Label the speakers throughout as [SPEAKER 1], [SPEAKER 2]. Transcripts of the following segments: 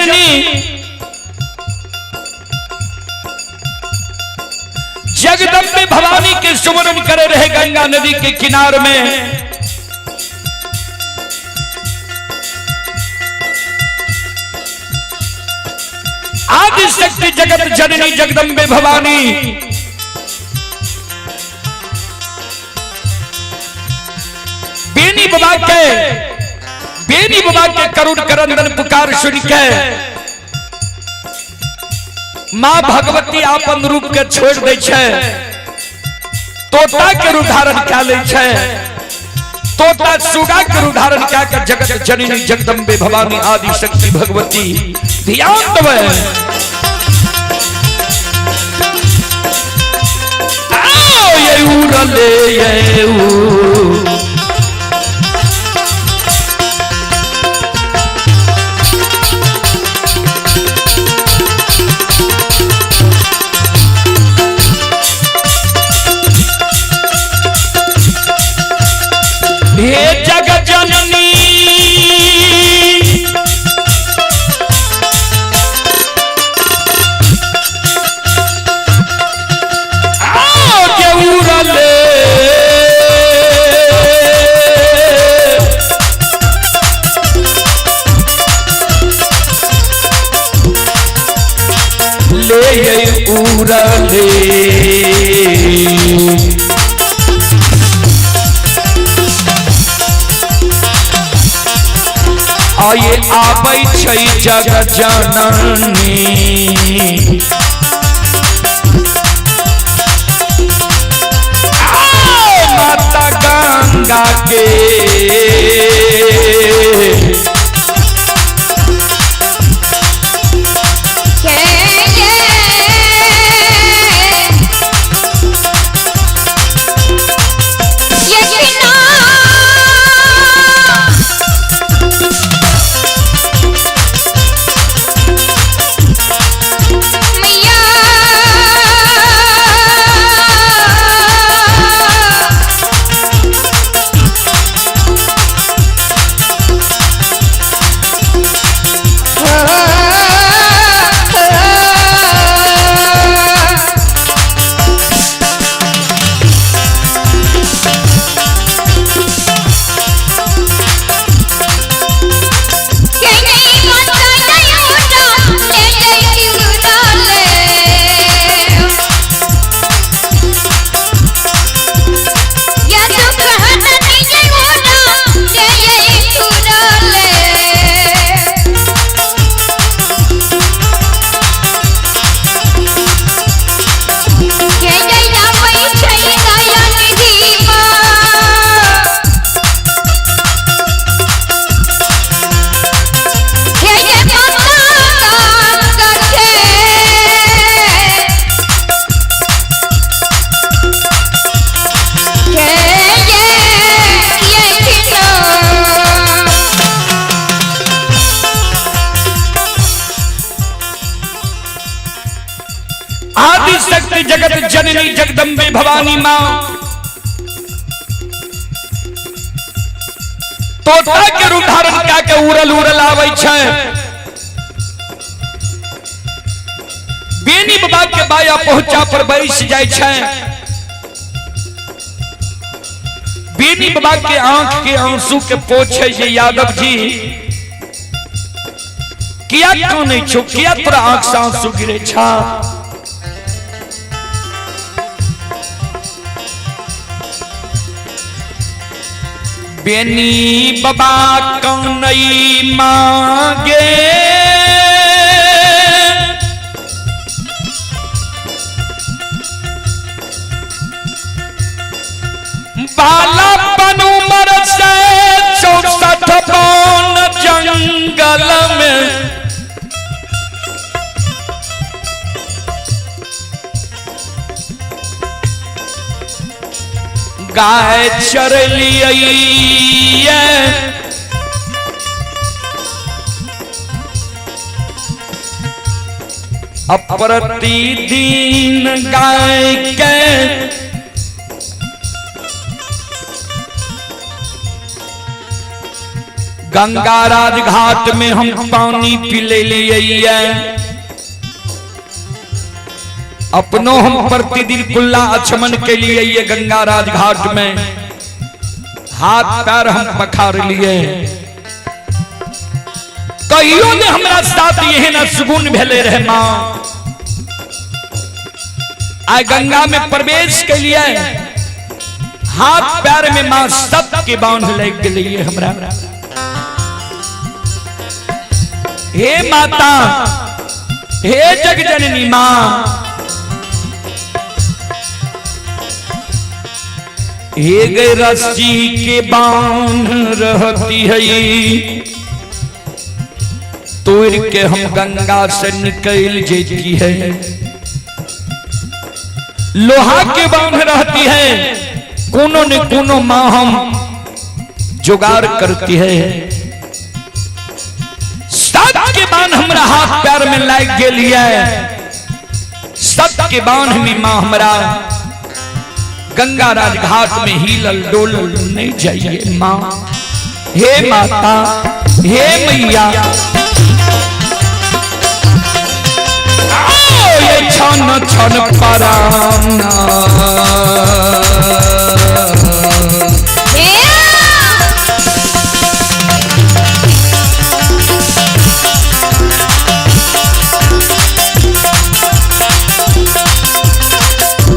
[SPEAKER 1] जननी जगदम्बे भवानी के सुमरन करे रहे गंगा नदी के किनार में। आदि शक्ति जगत जननी जगदम्बे भवानी बेनी बाबा के, बेनी बाबा के करुण करंदन पुकार सुन के मां भगवती आपन रूप के छोड़ दै छै, तोता के रूप धारण कए लै छै, तोता सुगा के रूप धारण कए के जगत जननी जगदम्बे भवानी आदि शक्ति भगवती ध्यान देबै। आओ ये उड़ले ये उ हे जग जननी आओ के उड़ले ले ये उड़ले। आये आबै छै जग जननी आओ माता गंगा के।
[SPEAKER 2] के ये यकीना मैया के ये माता दयुटा ले ले उड़ाले या दुख हटनी ये उड़ा ले ले उड़ाले के ये आबै छै दया निधि माँ हे ये माता गंगा के के ये ये किनो
[SPEAKER 1] आदि शक्ति जगत जननी जगदम्बे भवानी माँ तोता के रूप धारण कए के उड़ल उड़ल आबै छै। बेनी बाबा के बाया पहुंचा पर बैस जाइ छै। बेनी बाबा के आंख के आंसू के पोछे जे यादव जी किया कानै छौ, किया तोरा आंख से आंसू गिरे छा? बेनी बाबा कानै मांगे बालापन उमर से 64 बन जंगल में गाय चरलियै। प्रतिदिन गाय के गंगा राज घाट में हम पानी पी ले लिए। अपनो हम प्रतिदिन कुल्ला आचमन के लिए ये गंगा राज घाट में हाथ पैर हम पखार लिए। कहियो ने हमरा साथ एहन सुगुन भेले रहे मां। आय गंगा में प्रवेश के लिए हाथ पैर में मां सब के बांध लग गेलिए हमरा। हे माता, हे जगजननी मां, हे गए रस्सी के बांध रहती है, तोड़ के हम गंगा से निकल जेती है। लोहा के बांध रहती है, कोनो ने कोनो मां हम जुगाड़ करती है। सत के बांध हमरा हाथ पैर में लाग गेलिए। सत के बांध में मां हमरा गंगा राज घाट में हिलल डोलल नहीं जाइए मां। हे माता, हे मैया, आओ ये छन छन पराना।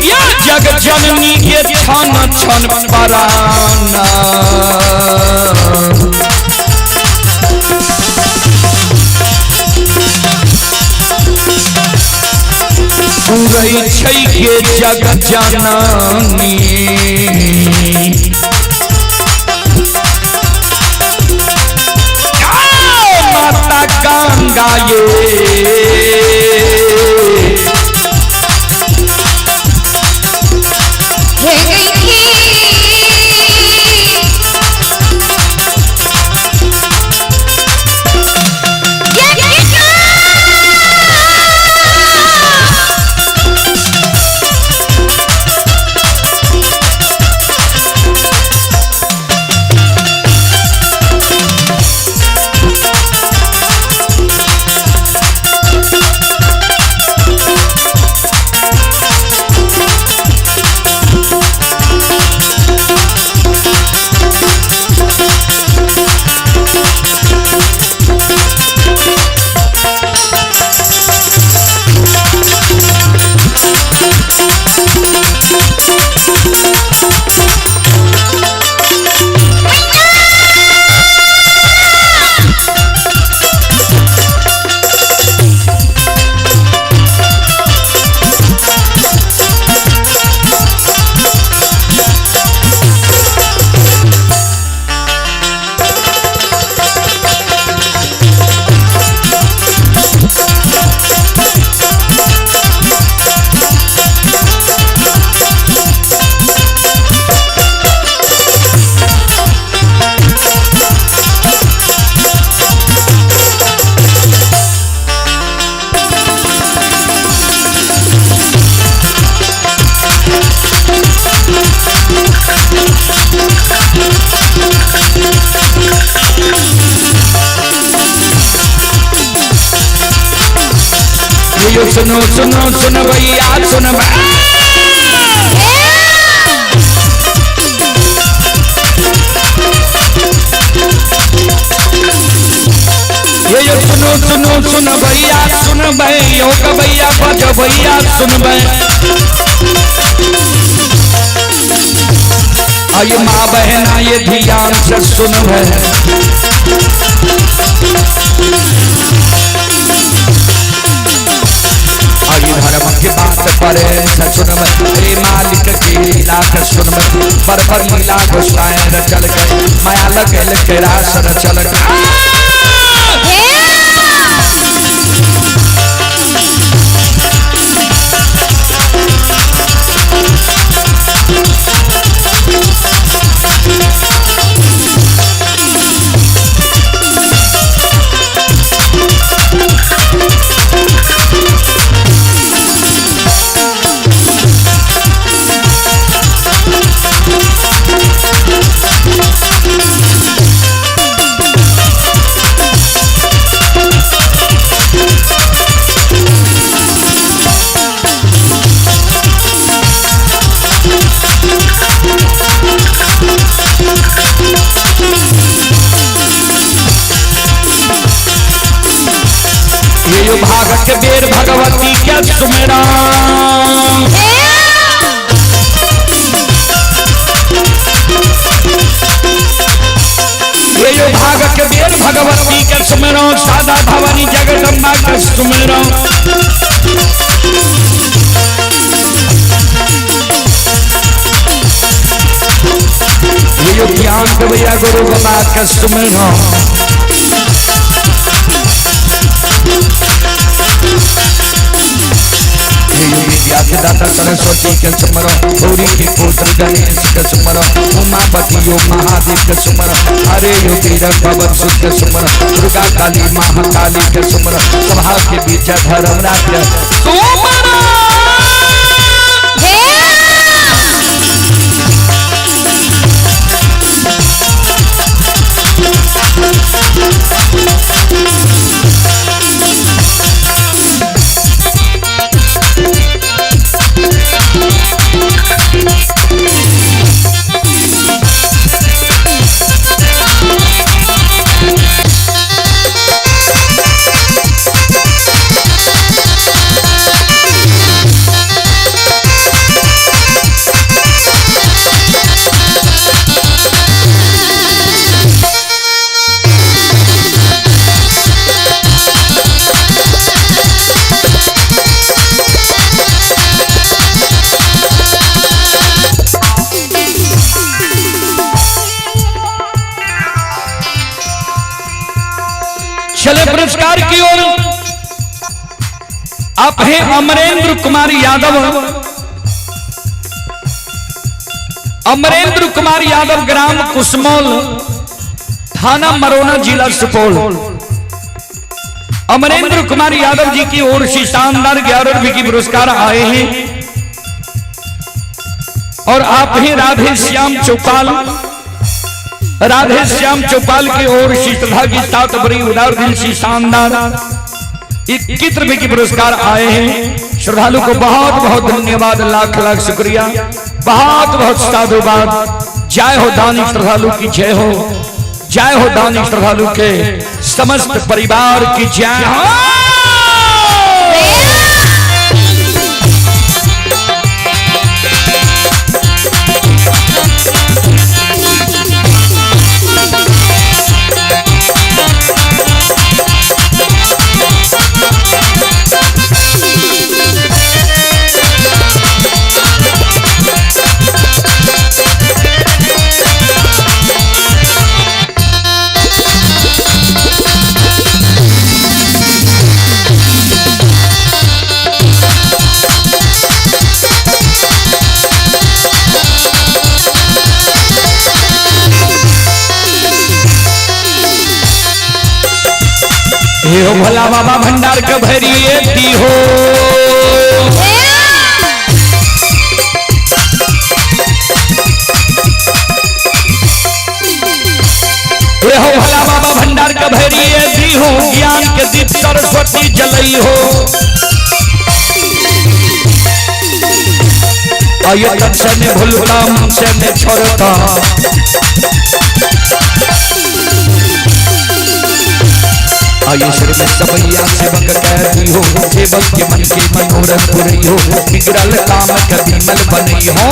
[SPEAKER 1] या जग जननी के छन छन पराना। पूरै छै के जग जननी। आओ माता गंगा ये
[SPEAKER 2] हे गई की ये कृष्णा।
[SPEAKER 1] यो सुनो सुनो सुन भैया सुन ये यो सुनो सुनो सुन भैया सुन यो भैया बज भैया सुन आये माँ बहना ये ध्यान से सुन आये धर्म की बात पर सुन रे मालिक की लाख सुन पर लीला घुसाए चल गए माया लगल के रासन चल गए। सुमरा। ये यो भाग के बेर भगवती के सुमरो, सादा भवानी जगदम्बा के सुमरो। ये यो ज्ञान भैया गुरु बाबा के सुमरो। विद्या के दाता सरस्वती के सुमरो, गौरी के पुत्र गणेश के सुमरो, उमापति यो महादेव के सुमरो, हरे यो वीर पवन सुत के सुमरो, दुर्गा काली महाकाली के सुमरो, सभा के बीच धर्मराज के सुमरो। चले पुरस्कार की ओर। आप हैं अमरेंद्र कुमार यादव, अमरेंद्र कुमार यादव, ग्राम कुसमौल, थाना मरोना, जिला सुपौल। अमरेंद्र कुमार यादव जी की ओर से शानदार 11 रुपए की पुरस्कार आए हैं। और आप हैं राधे श्याम चौपाल, राधे श्याम चौपाल की ओर से श्रद्धा की साथ बड़ी उदार दिल से शानदार 21 रुपए की पुरस्कार आए हैं। श्रद्धालु को बहुत बहुत धन्यवाद, लाख लाख शुक्रिया, बहुत बहुत साधुवाद। जय हो दानी श्रद्धालु की जय हो, जय हो दानी श्रद्धालु के समस्त परिवार की जय हो। हे हो भोला बाबा भंडार के भरिए दी हो। हे हो भोला बाबा भंडार के भरिए दी हो, ज्ञान के दीप सरस्वती जलई हो। आयतन से ने भूलता, मन से ने छोड़ता, आयुष्र में सबैया सेवक कहती हो, सेवक के मन के मनोरथ पुरई हो, बिगड़ल काम कभी मल बनई हो।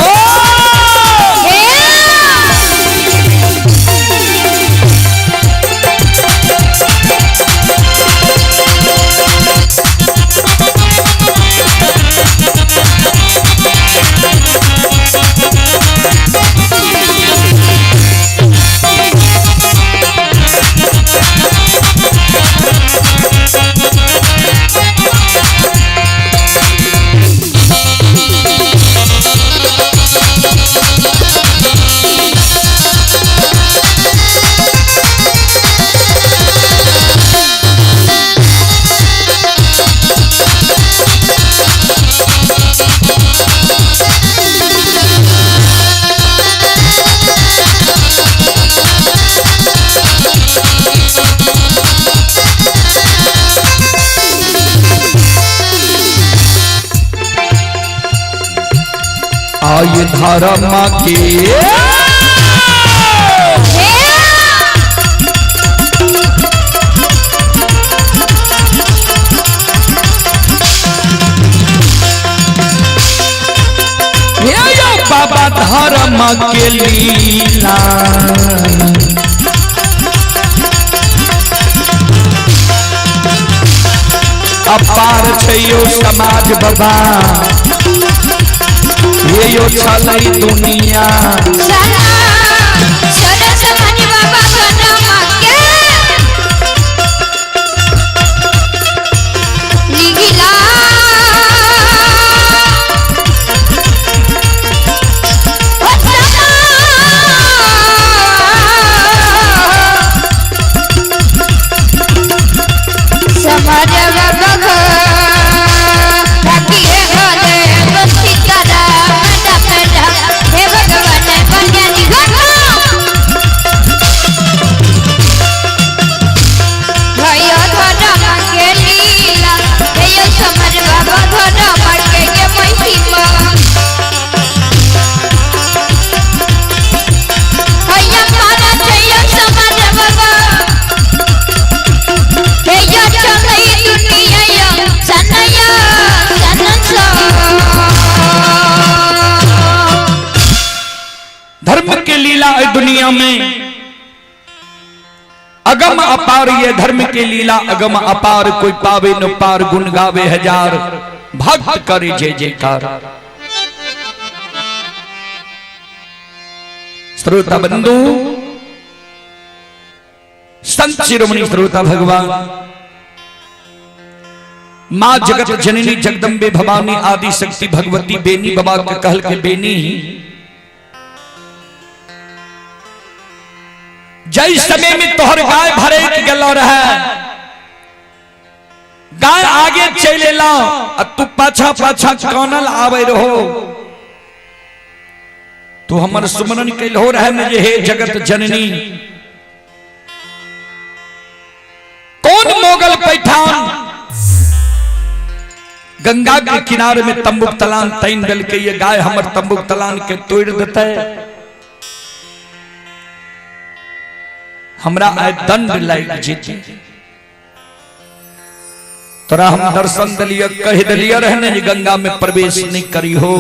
[SPEAKER 1] आय धर्म के धर्म के लीला। अपार छै यो समाज बाबा, ये यो छलै दुनिया।
[SPEAKER 2] सना सदा समाज बाबा धर्म के लीला। ओ सना समाज बाबा राखिए घरे सीतारा हे भगवान बन्या निघा भय धर्म के लीला, हे समाज बाबा धर्म के महिमा। हैया मारा जय समाज बाबा, हे चलै दुनिया सनया सनसा।
[SPEAKER 1] धर्म के लीला है दुनिया में अगम अपार, ये धर्म के लीला अगम अपार, कोई पावे न पार, गुण गावे हजार, भक्त करे जय जयकार। श्रोता बंधु, संत शिरोमणि श्रोता भगवान, मां जगत जननी जगदम्बे भवानी आदि शक्ति भगवती बेनी बाबा के कहल के बेनी, जय समय में तोहर गाय भरे के गेलो रहे, गाय आगे चले ला आ तू पाछा पाछा कानल आवे रहो, तू हमर सुमरन कैल हो रहे न जे हे जगत जननी, कौन मोगल पैठान गंगा के किनारे में तंबुक तलान तैन दल के ये गाय हमर तंबुक तलान के तोड़ देते, हमरा आय दंड लाग जेते। तोरा हम दर्शन दिलिय, कह दिलिय रहने जे गंगा में प्रवेश नहीं करी हो,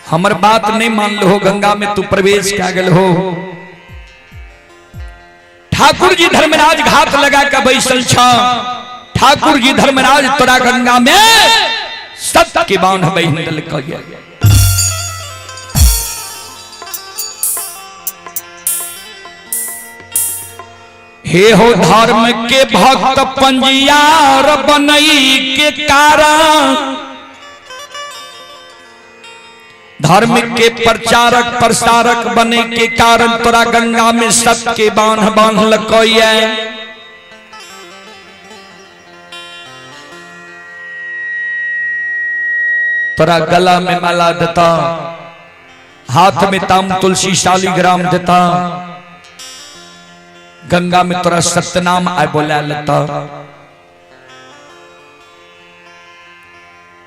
[SPEAKER 1] हमर बात नहीं मान लो, गंगा में तू प्रवेश क्या गेल हो। ठाकुर जी धर्मराज घात लगा के बैसल छ, ठाकुर जी धर्मराज तोरा गंगा में सत्य के बांध बहिन दिलक। हे हो धर्म के भक्त पंजियार बनई के कारण, धर्म के प्रचारक प्रसारक बने के कारण तोरा गंगा में सत्य के बांध बांधलकै। तोरा गला में माला देता, हाथ में ताम तुलसी शालिग्राम देता, गंगा में तोरा सत्यनाम आय बोला लेता।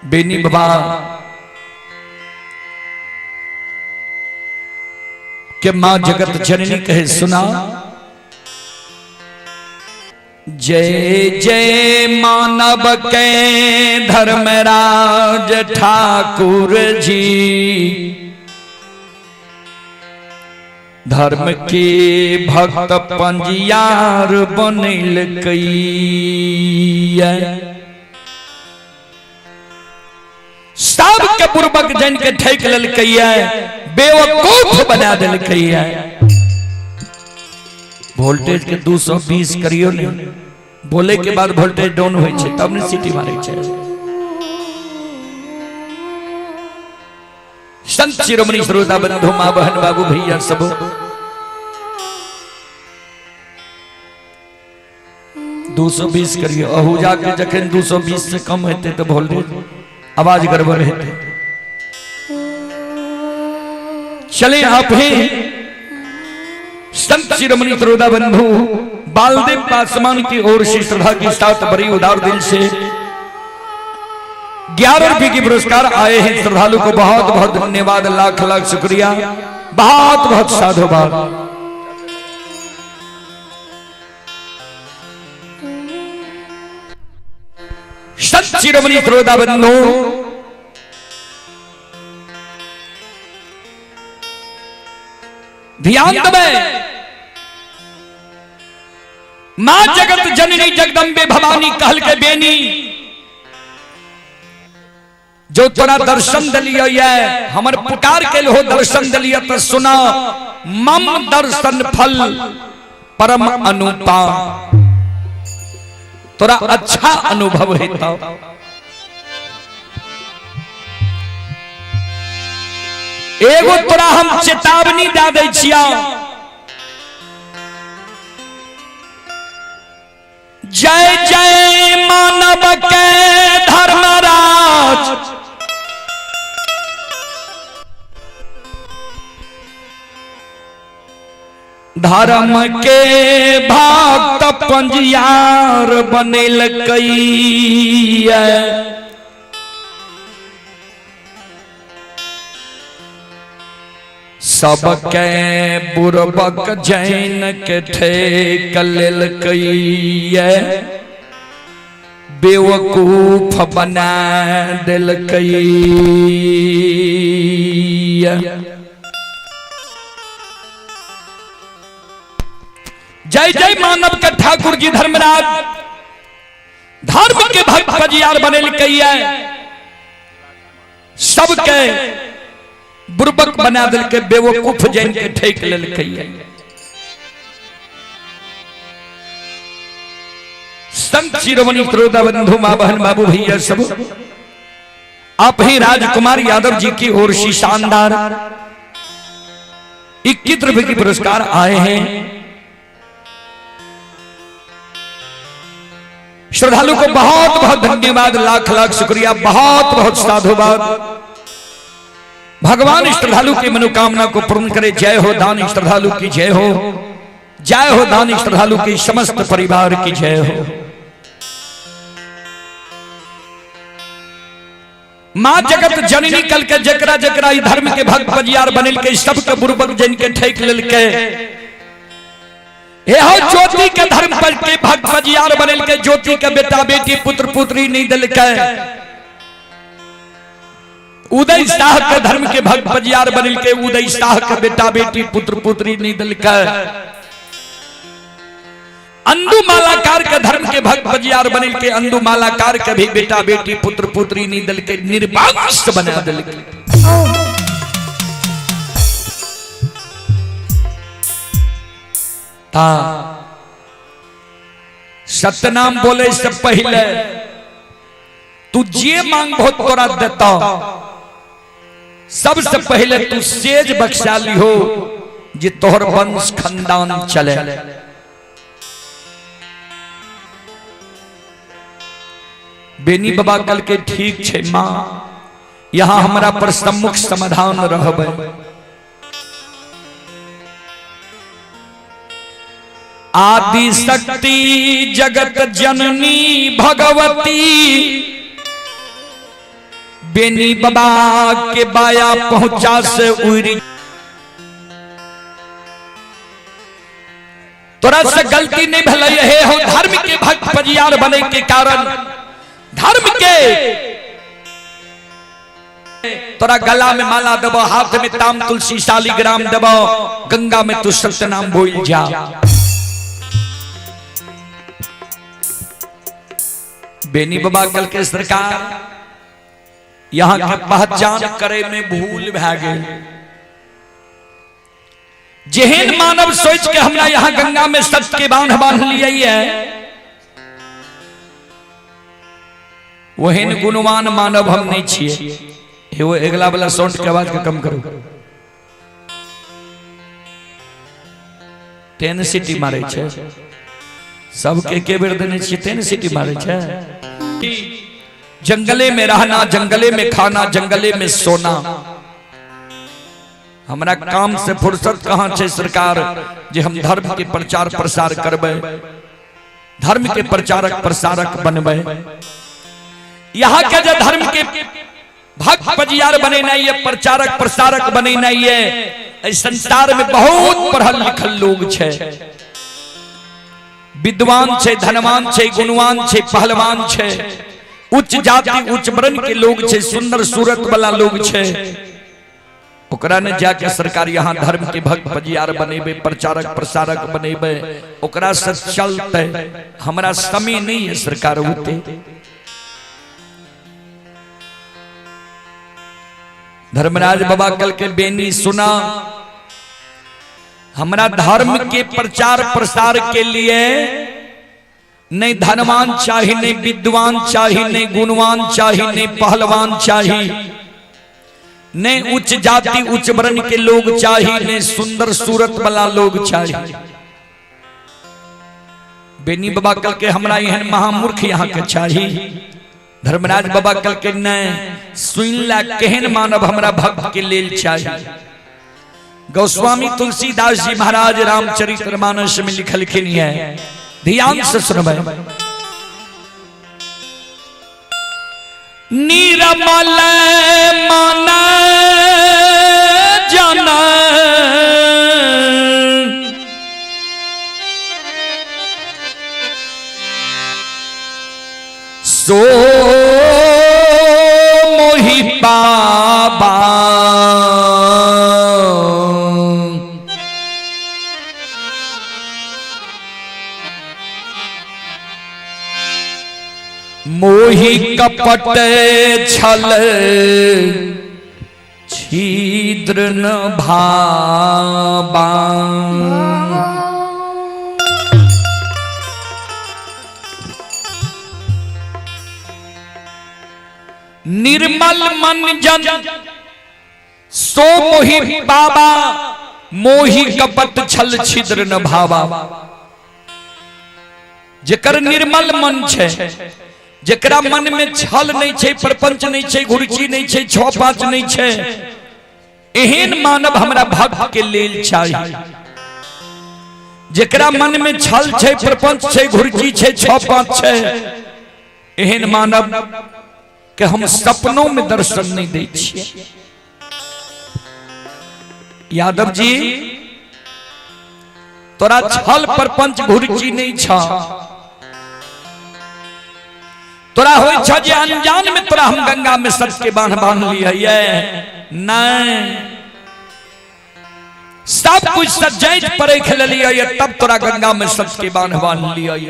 [SPEAKER 1] बेनी बाबा के मां जगत जननी कहे सुना, जय जय मानव के धर्मराज ठाकुर जी, धर्म के भक्त पंजियार बनैलकै। सबके पूर्वक जन के ठेक लेलकै, बेवकूफ बना देलकै। वोल्टेज के 220 करियो ने, बोले के बाद वोल्टेज डाउन होय छै तब ने सीटी मारे छै। संत शिरोमणि श्रोता बंधु मां बहन बाबू भैया सब, 220 करियो। अहू जाके जखन 220 से कम हेतै तो वोल्टेज आवाज गड़बड़ हेतै। चले आप ही संत शिरोमणि श्रोता बंधु बालदेव पासवान की ओर से श्रद्धा के साथ बड़ी उदार दिल से 11 रुपए के पुरस्कार आए हैं। श्रद्धालु को बहुत बहुत धन्यवाद, लाख लाख शुक्रिया, बहुत बहुत साधुवाद। संत शिरोमणि श्रोता बंधु ध्यान देबै। माँ जगत जननी जगदम्बे भवानी कहल के बेनी जो तोरा दर्शन दिलियो ये हमर पुकार के हो दर्शन दिलियो तो सुना मम दर्शन फल परम अनुपा, तोरा अच्छा अनुभव हेतौ। एगो तोरा हम चेतावनी दे दै छिया, जय जय मानव के धर्मराज, धर्म के भक्त पंजियार बनेलकै। सबके बुरबक जैन के ठेक लेलकै, बेवकूफ बना देलकै। जय जय मानव के ठाकुर जी धर्मराज धर्म के भक्त पजियार बनेलकै, सबके बुरबक बना देलकै, बेवकूफ जैन के ठेक लेलकै। संत शिरोमणि त्रोदा बंधु माँ बहन बाबू भैया सब, आप ही राजकुमार यादव जी की ओर से शानदार 21 रुपए की पुरस्कार आए हैं। श्रद्धालु को बहुत बहुत धन्यवाद, लाख लाख शुक्रिया, बहुत बहुत साधुवाद। भगवान श्रद्धालु की मनोकामना को पूर्ण करे। जय हो दानी श्रद्धालु की जय हो, जय हो दानी श्रद्धालु की समस्त परिवार की जय हो। माँ जगत जननी कल के जकरा जकरा ई धर्म के भक्त बजियार बनल के सबके बुरबक जन के ठेक लेल के, एहो ज्योति के धर्म पर के भक्त बजियार बनल के ज्योति के बेटा बेटी पुत्र पुत्री नहीं दिल के, उदय शाह के धर्म के भक्त बजियार बनल के उदय शाह के बेटा बेटी पुत्र पुत्री नहीं दिल के, अंदू मालाकार के धर्म के भक्त बजियार बनल के अंदू मालाकार के भी बेटा बेटी पुत्र पुत्री नहीं दिल के निर्वांश बना दिल के। ता सतनाम बोले से पहले तू जे मांग बहुत तोरा देता, सबसे पहले तू सेज बख्शा लिहो जे तोहर वंश खानदान चले। बेनी बाबा कल के ठीक छे मां, यहां हमरा पर सम्मुख समाधान रहबे। आदि शक्ति जगत जननी भगवती, बेनी बाबा के बाया पहुंचा से उड़ी। तोरा से गलती नहीं भले हे हो धर्म के भक्त पजियार बने के कारण धर्म के तोरा गला में माला देबो, हाथ में ताम तुलसी शालिग्राम देबो, गंगा में तू सत्यनाम बोल जा। बेनी बाबा कल के सरकार यहाँ के पहचान करे में भूल भै गई। जेहन मानव सोच के हमरा यहाँ गंगा में सत्य के बांध बांध लिए है, वहन गुणवान मानव हम नहीं छिए। हे वो अगला वाला साउंड के आवाज के कम करो। 10 सिटी मारे छे सबके के बेर देने छिए, 10 सिटी मारे छे। जंगले में रहना, जंगले में खाना, जंगले में सोना, हमरा काम से फुर्सत कहाँ छे सरकार जे हम धर्म के प्रचार प्रसार करबै, धर्म के प्रचारक प्रसारक बनबै। यहाँ के जो धर्म के भक्त पजियार बने नहीं है, प्रचारक प्रसारक बने नहीं है, इस संसार में बहुत पढ़ल लिखल लोग छे, विद्वान छे, धनवान छे, गुणवान छे, पहलवान छे, उच्च जाति उच्च वर्ण के लोग छे, सुंदर सूरत वाला लोग छे, ओकरा ने जाके सरकार यहाँ धर्म के भक्त पजियार बनेबे, प्रचारक प्रसारक बनेबे, ओकरा से चलते हमरा समय नहीं है सरकार होते। धर्मराज बाबा कल के बेनी सुना, हमरा धर्म के प्रचार प्रसार के लिए नहीं धनवान चाहिए, नहीं विद्वान चाहिए, नहीं गुणवान चाहिए, नहीं पहलवान चाहिए, नहीं उच्च जाति उच्च वर्ण के लोग चाहिए, नहीं सुंदर सूरत वाला लोग चाहिए। बेनी बाबा कल के हमरा एहन महामूर्ख यहाँ के चाहिए। धर्मराज बाबा कल के नहीं सुन ला केहन मानव हमरा भक्त के लेल चाहिए। गोस्वामी तुलसीदास जी महाराज रामचरितमानस में लिखलखिन है, ध्यान से सुनबै। निरमल मन जन सो मोहि पाबा, मोहि कपट छल छिद्र न भाबा। निर्मल मन जन सो मोहि बाबा, मोहि कपट छल छिद्र न भावा। जेकर निर्मल मन छै, जेकरा मन में छल नहीं छै, प्रपंच नहीं छै, घुरची नहीं छै, छह पांच नहीं छै, एहन मानव हमरा भक्त के लेल चाहिए। जेकरा मन में छल छै, प्रपंच छै, घुरची छै, छह पांच छै, एहन मानव के हम सपनों में दर्शन नहीं दै छियै। यादव जी तोरा छल प्रपंच घुरची नहीं छ, तोरा होइ छ जे अनजान में तोरा हम गंगा में सत के बांध बांध लिये नहीं, सब कुछ सजाइत परख लेलिए तब तोरा गंगा में सत के बांध बांध लिये।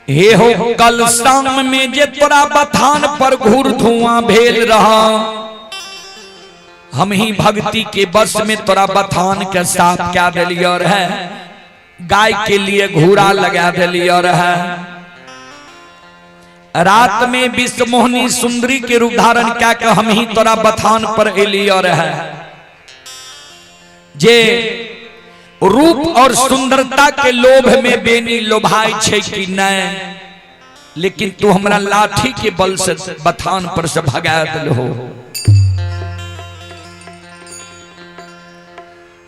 [SPEAKER 1] हे हो कल शाम में जे तोरा बथान पर घूर धुआं भेल रहा, हम ही भक्ति के बस में तोरा बथान के साफ क्या दिलियो रहे, गाय के लिए घूरा लगा दिलियो रहे। रात में विश्वमोहनी सुंदरी के रूप धारण क्या के हम ही तोरा बथान पर एलियो रहे। जे रूप और सुंदरता के लोभ में बेनी लोभाई छे कि नहीं, लेकिन तू हमरा लाठी के बल से बथान पर से भगा दिलहो।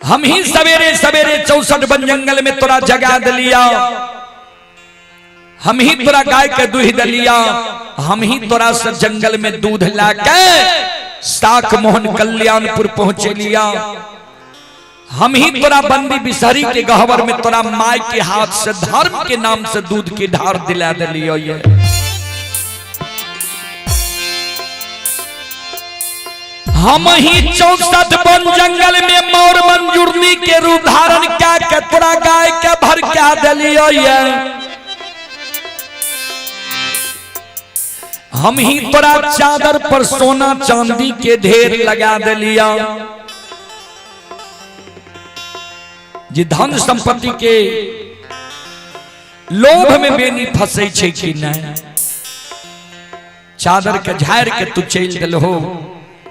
[SPEAKER 1] हम ही सवेरे सवेरे 64 वन जंगल में तोरा जगा दिलिया, हम ही तोरा गाय के दूध दिलिया, हम ही तोरा से जंगल में दूध ला के साख मोहन कल्याणपुर पहुंचे लिया, हम ही तोरा बंदी बिसहरी के गहवर में तोरा माय के हाथ से धर्म के नाम से दूध की धार दिला दिलियो। ये हम ही 64 वन जंगल में मोर मंजूरनी के रूप धारण क्या के तोरा गाय के भर क्या दिलियो। ये हम ही तोरा चादर पर सोना चांदी के ढेर लगा दिलिया। जे धन संपत्ति के लोभ में बेनी फंसे छे कि नहीं, चादर के झाड़ के तू चल दिलहो।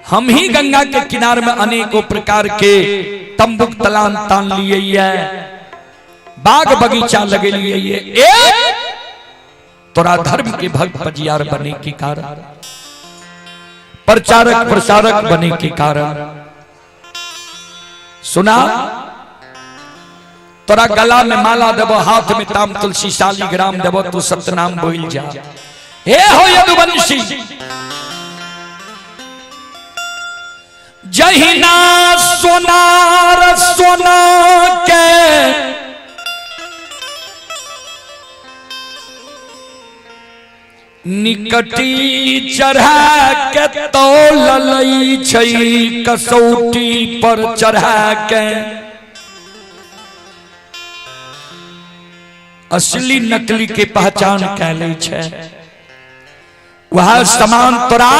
[SPEAKER 1] हम ही गंगा के किनार में अनेकों प्रकार के तंबुक तलान तान लिए, बाग बगीचा लगे लिए, एक तोरा धर्म के भक्त पजियार बने के कारण, प्रचारक प्रसारक बने के कारण। सुना तोरा गला में माला देबो, हाथ में ताम तुलसी शालिग्राम देबो, तू सतनाम बोल जा। हे हो यदुवंशी जहिना सोनार सोना के निकटी चढ़ा के तौल छै, कसौटी पर चढ़ा के असली नकली के पहचान कै लै छै। वह समान तोरा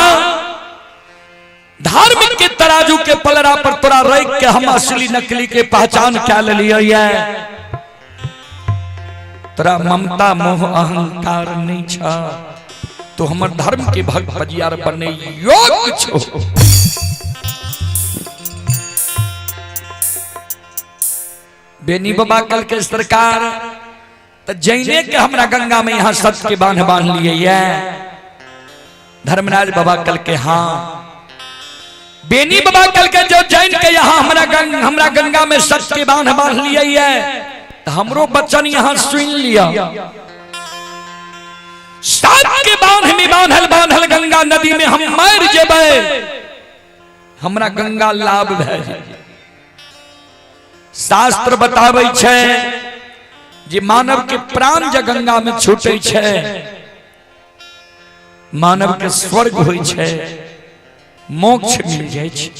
[SPEAKER 1] धर्म के तराजू के पलड़ा पर तोरा रख के हम असली नकली के पहचान कै लेलियै। तोरा ममता मोह अहंकार नहीं छ, तो हमर धर्म के भक्त बजियार बने योग्य छो। बेनी बाबा कल के सरकार तो जैने के हमरा गंगा में यहाँ सत्य के बांध बांध लिए ये। धर्मराज बाबा कल के हाँ, बेनी बाबा कल के जो जैन के यहाँ हमरा गंगा में सत्य के बांध बांध लिए ये, तो हमरो बच्चन यहाँ सुन लिया। सत्य के बांध में बांधल बांधल गंगा नदी में हम मर जेबै, हमरा गंगा लाभ भए जेतै। शास्त्र बताबै छै जे मानव के प्राण जे गंगा में छूटे छै, मानव के स्वर्ग होइ छै, मोक्ष मिल जाइ छै।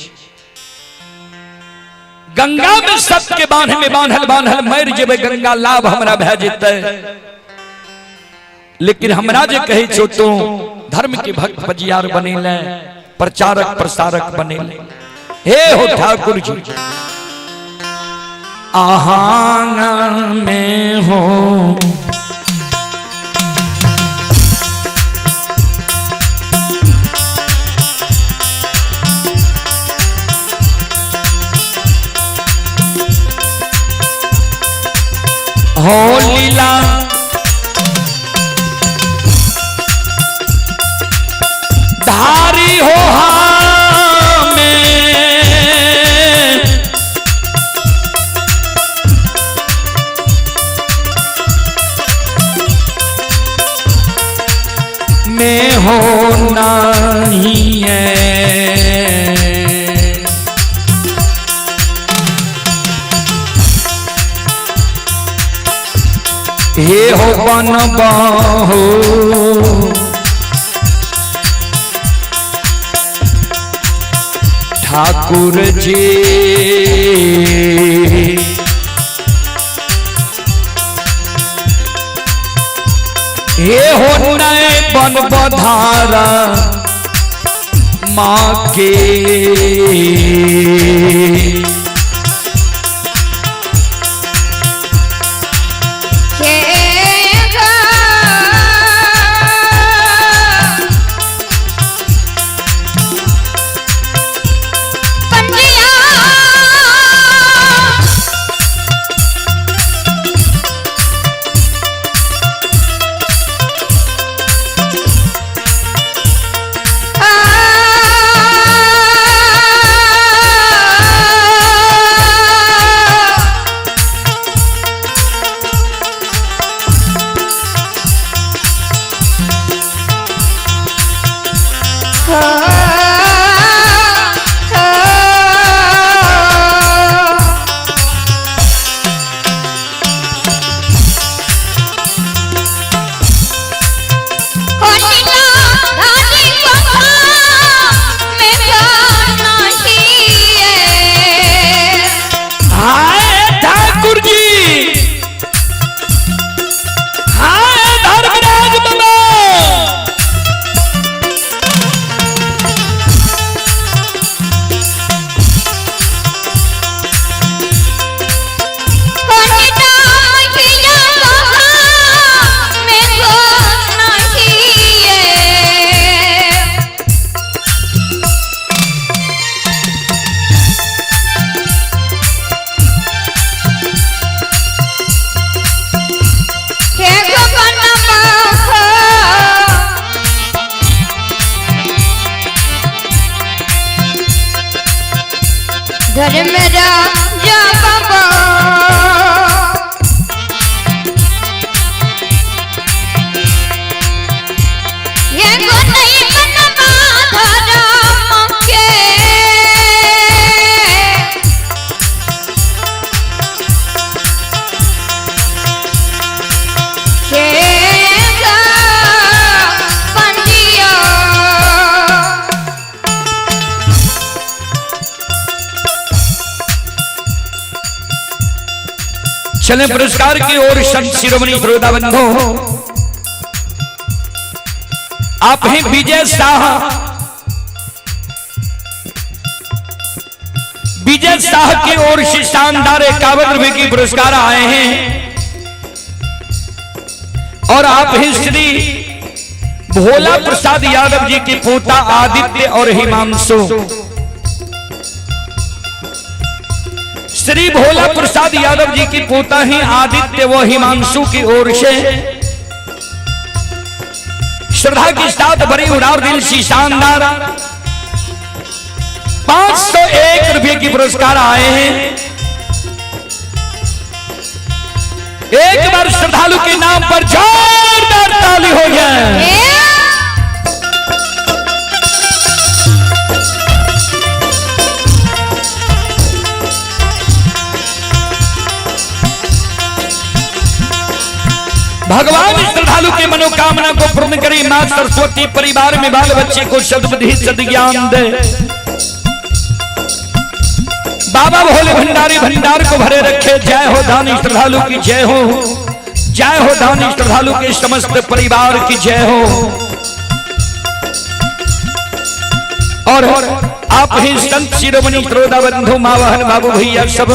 [SPEAKER 1] गंगा में सत्य के बांध में बांधल बांधल मर जेबै, गंगा लाभ हमरा भए जेतै। लेकिन हमरा जे कहै छौ तू धर्म के भक्त बजियार बनेले, प्रचारक प्रसारक बनेले। हे हो ठाकुर जी, आहान में हो हो लीला धारी हो हमें, में हो नहीं है। हे हो बन बहो ठाकुर जी, हे हो नए बन बधारा माँ के। चले पुरस्कार की ओर। संत शिरोमणि श्रोता बंधु, आप हैं विजय शाह। विजय शाह की ओर से शानदार 51 रुपए की पुरस्कार आए हैं। और आप हैं श्री भोला प्रसाद यादव जी के पोता आदित्य और हिमांशु। श्री भोला प्रसाद यादव जी की पोता ही आदित्य व हिमांशु की ओर से श्रद्धा के साथ भरी उड़ाव दिल सी शानदार 501 रुपए की पुरस्कार आए हैं। एक बार श्रद्धालु के नाम पर जोरदार ताली हो जाए। भगवान श्रद्धालु के मनोकामना को पूर्ण करे। मां सरस्वती परिवार में बाल बच्चे को सद्बुद्धि सद्ज्ञान दे। बाबा भोले भंडारी भंडार को भरे रखे। जय हो दानी श्रद्धालु की जय हो। जय हो दानी श्रद्धालु के समस्त परिवार की जय हो। और आप ही संत शिरोमणि श्रोता बंधु मावाहन बाबू भैया सब,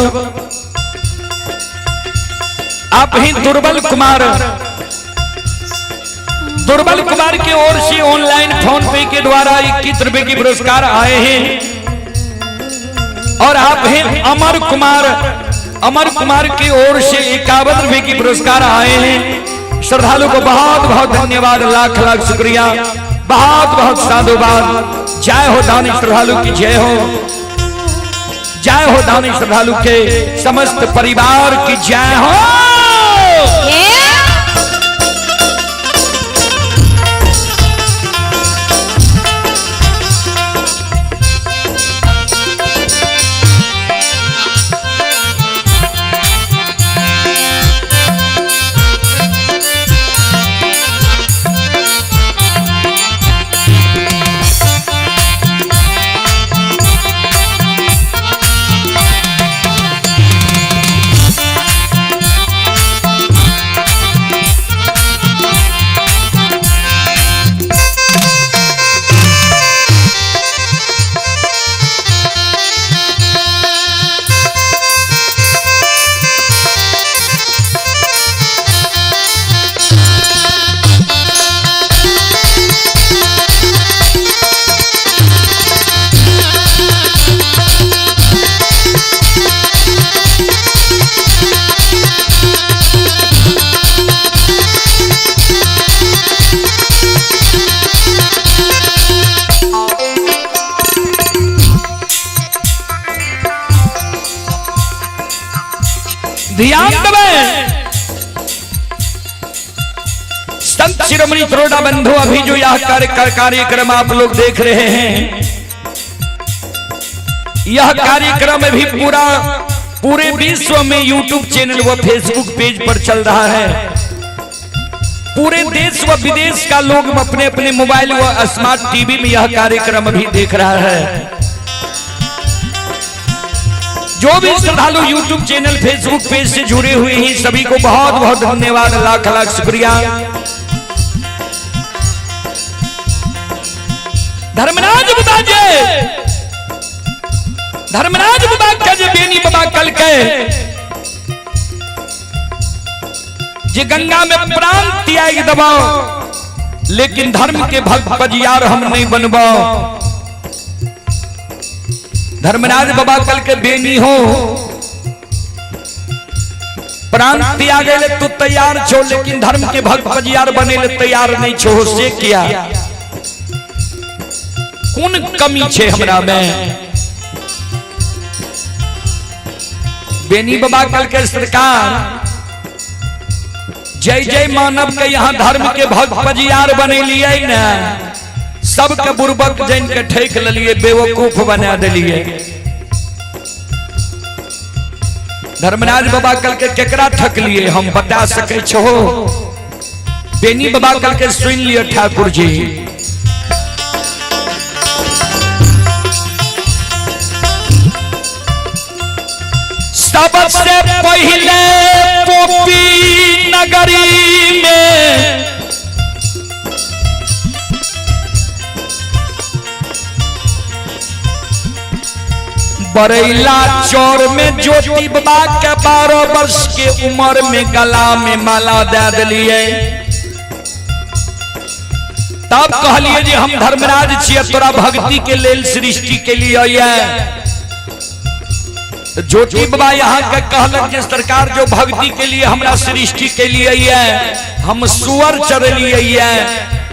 [SPEAKER 1] आप ही दुर्बल कुमार, दुर्बल कुमार की ओर से ऑनलाइन फोन पे के द्वारा 21 रुपए की पुरस्कार आए हैं। और आप हैं अमर कुमार, अमर कुमार की ओर से 51 रुपए की पुरस्कार आए हैं। श्रद्धालु को बहुत बहुत धन्यवाद, लाख लाख शुक्रिया, बहुत बहुत साधुवाद। जय हो दानी श्रद्धालु की जय हो। जय हो दानी श्रद्धालु के समस्त परिवार की जय हो। ध्यान देवे संत शिरोमणि त्रोड़ा बंधु, अभी जो यह कार्यक्रम आप लोग देख रहे हैं, यह कार्यक्रम अभी पूरे विश्व में YouTube channel व फेसबुक पेज पर चल रहा है। पूरे देश व विदेश का लोग अपने अपने मोबाइल व स्मार्ट टीवी में यह कार्यक्रम अभी देख रहा है। जो भी श्रद्धालु YouTube channel Facebook page से जुड़े हुए हैं, सभी को बहुत बहुत धन्यवाद, लाख लाख शुक्रिया। धर्मराज बाबा जे, धर्मराज बाबा के जे बेनी बाबा कल के जे गंगा में प्राण त्याग दबाओ, लेकिन धर्म के भक्त बजियार हम नहीं बनबाओ। धर्मराज बाबा कल के बेनी हो, प्राण त्यागे ले तू तैयार छो, लेकिन धर्म के भक्त बजियार बने ले तैयार नहीं छो, से किया? कौन कमी छे हमरा में? बेनी बाबा कल के सरकार जय जय मानव के यहाँ धर्म के भक्त बजियार बने लिए न, सबके बुरबक जन के ठेक लिए, बेवकूफ बना दिलिए। धर्मराज बाबा कल के केकरा ठक लिए हम बता सके छो? बेनी बाबा कल के सुन लियो ठाकुर जी, सबसे पहले नगरी में बरैला चौर में ज्योति बाबा के 12 वर्ष के उम्र में गला में माला दे दिलिए। तब कहलिए जे हम धर्मराज छियै, तोरा भक्ति के लेल सृष्टि के लिए ये। ज्योति बाबा यहाँ के कहलक जे सरकार जो भक्ति के लिए हमरा सृष्टि के लिए ये, हम सुअर चरलिए ये,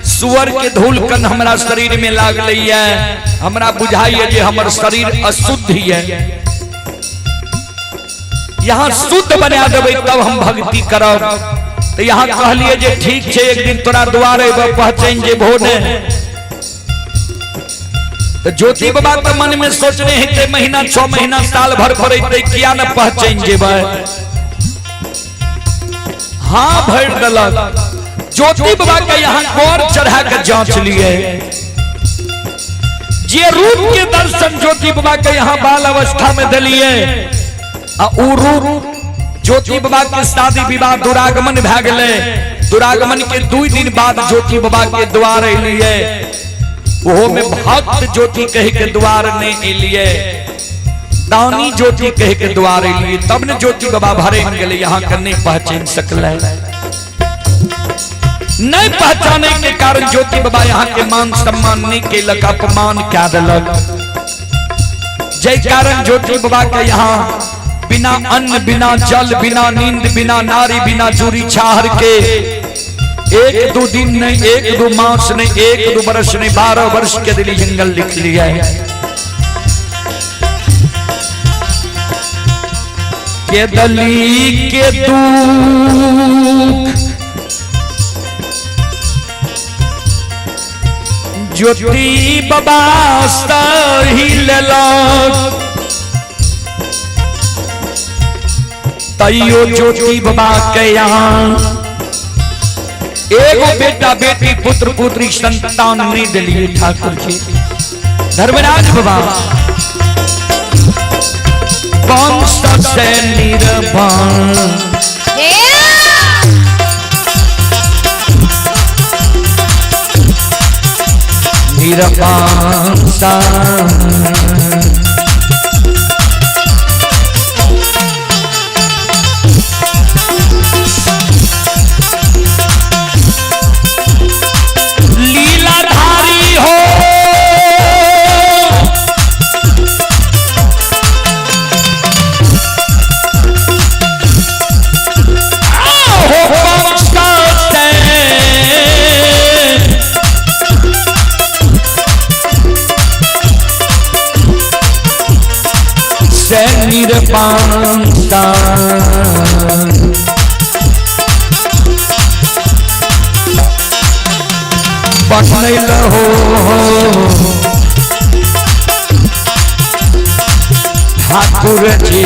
[SPEAKER 1] सुअर के धूल कन हमरा शरीर में लागल ये, हमरा बुझाइए जे हमर शरीर अशुद्ध ये, यहाँ शुद्ध बना देबै तब हम भक्ति करब। तो यहाँ कहलिए जे ठीक छै, एक दिन तोरा द्वारे पहचान जेबहो ने। तो ज्योति बाबा के मन में सोचने हेतै महीना 6 महीना साल भर पर अइतै, किया न पहचान जेबै। हाँ भरि देलक। ज्योति बाबा के यहाँ गौर चढ़ा के जांच लिए, जे रूप के दर्शन ज्योति बाबा के यहाँ बाल अवस्था में दिलिए, आ ऊ रूप ज्योति बाबा के शादी विवाह दुरागमन भए गेलै। दुरागमन के 2 दिन बाद ज्योति बाबा के द्वार एलिए, ओहो में भक्त ज्योति कह के द्वार नहीं एलिए, दानी ज्योति कह के द्वार एलिए, तब ने ज्योति बाबा भरे गेलै। यहाँ के नहीं पहचान सकलै, नहीं पहचाने के कारण ज्योति बाबा यहाँ के मान सम्मान नहीं केलक, अपमान क्या देलक। जय कारण ज्योति बाबा के यहाँ बिना अन्न बिना जल बिना नींद बिना नारी बिना चूरी छाहर के 1-2 दिन नहीं, 1-2 मास नहीं, 1-2 वर्ष नहीं, 12 वर्ष के दिली जंगल लिख लिया है। के दली के दुख ज्योति बाबा सही लेलक, तैयो ज्योति बाबा के यहाँ एगो बेटा बेटी पुत्र पुत्री संतान नहीं दिलिए ठाकुर जी। धर्मराज बाबा वंश से निर्वाण निरपांसा लीलाधारी हो हो वंश से से निरपांसा बनल हो ठाकुर जी।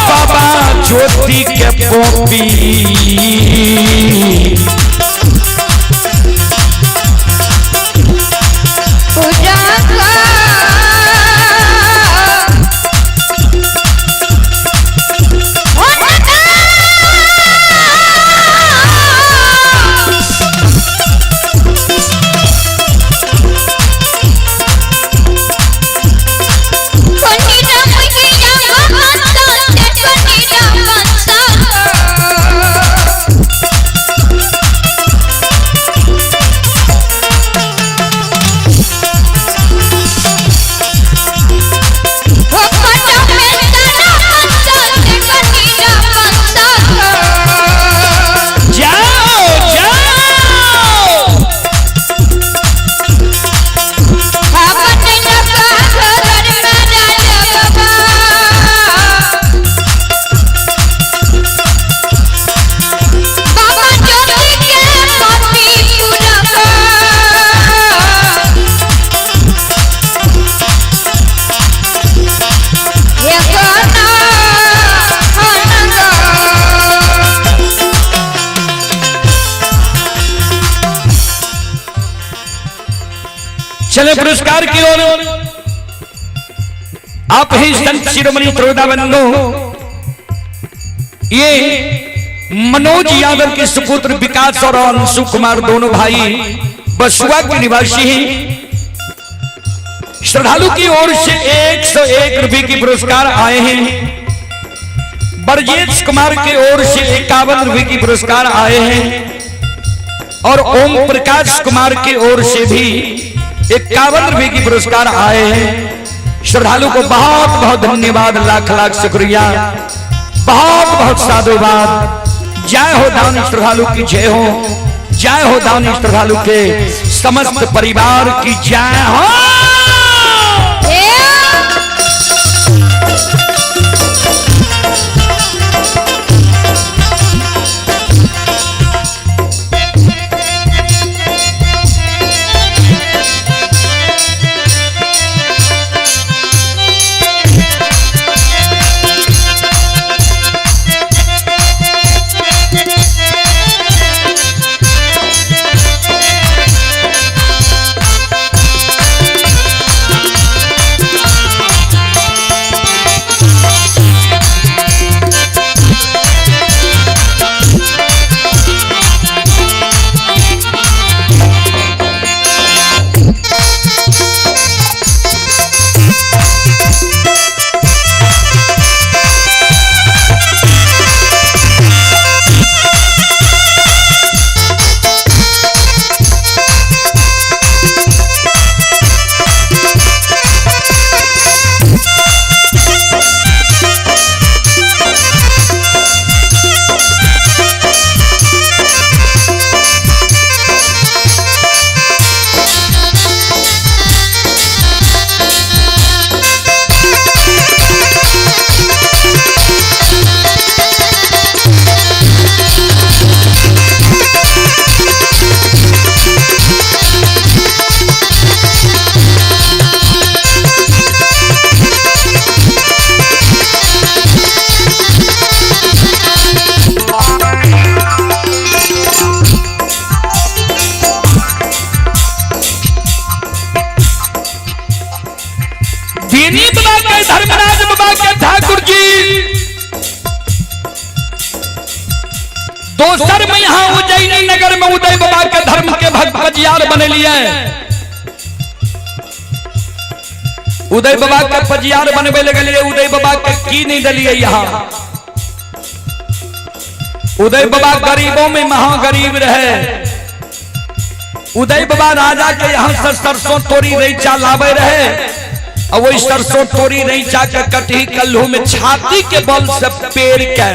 [SPEAKER 1] बाबा ज्योति के पोपी
[SPEAKER 2] पूजा का
[SPEAKER 1] जाओ जाओ चले पुरस्कार की ओर। आप ही संत शिरोमणि त्रोदा बंधु, ये मनोज यादव के सुपुत्र विकास और अंशु कुमार दोनों भाई बसुआ के निवासी हैं। श्रद्धालु की ओर से 101 रुपए की पुरस्कार आए हैं। ब्रजेश कुमार की ओर से 51 रुपए की पुरस्कार आए हैं और ओम प्रकाश कुमार की ओर से भी 51 रुपए की पुरस्कार आए हैं। श्रद्धालु को बहुत बहुत धन्यवाद, लाख लाख शुक्रिया, बहुत बहुत साधुवाद। जय हो दान श्रद्धालु की जय हो, जय हो दान श्रद्धालु के समस्त परिवार की जय हो। दीनी बाबा के धर्मराज बाबा के ठाकुर जी दोसर में यहाँ उज्जैनी नगर में उदय बाबा के धर्म के भक्त पजियार बने लिए। उदय बाबा के पजियार बनबे लगलिए, उदय बाबा के की नहीं दिलिए। यहाँ उदय बाबा गरीबों में महागरीब रहे। उदय बाबा राजा के यहाँ से सरसों तोरी रैचा लावे रहे और वही सरसों तोरी रैचा के कटही कल्हू में छाती के बल से पेड़ के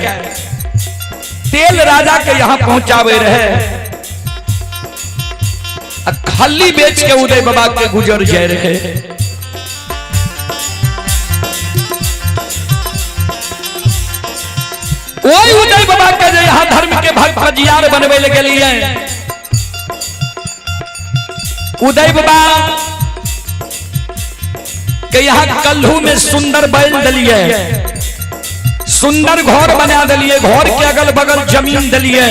[SPEAKER 1] तेल राजा के यहाँ पहुंचावे रहे। खल्ली बेच के उदय बाबा के गुजर जाए रहे। वही उदय बाबा के जे यहाँ धर्म के भक्त पजियार बनवे ले गेलिए। उदय बाबा के यहाँ कल्हू में सुंदर बैल दिलिए, सुंदर घर बना दिलिए, घर के अगल बगल जमीन दिलिए।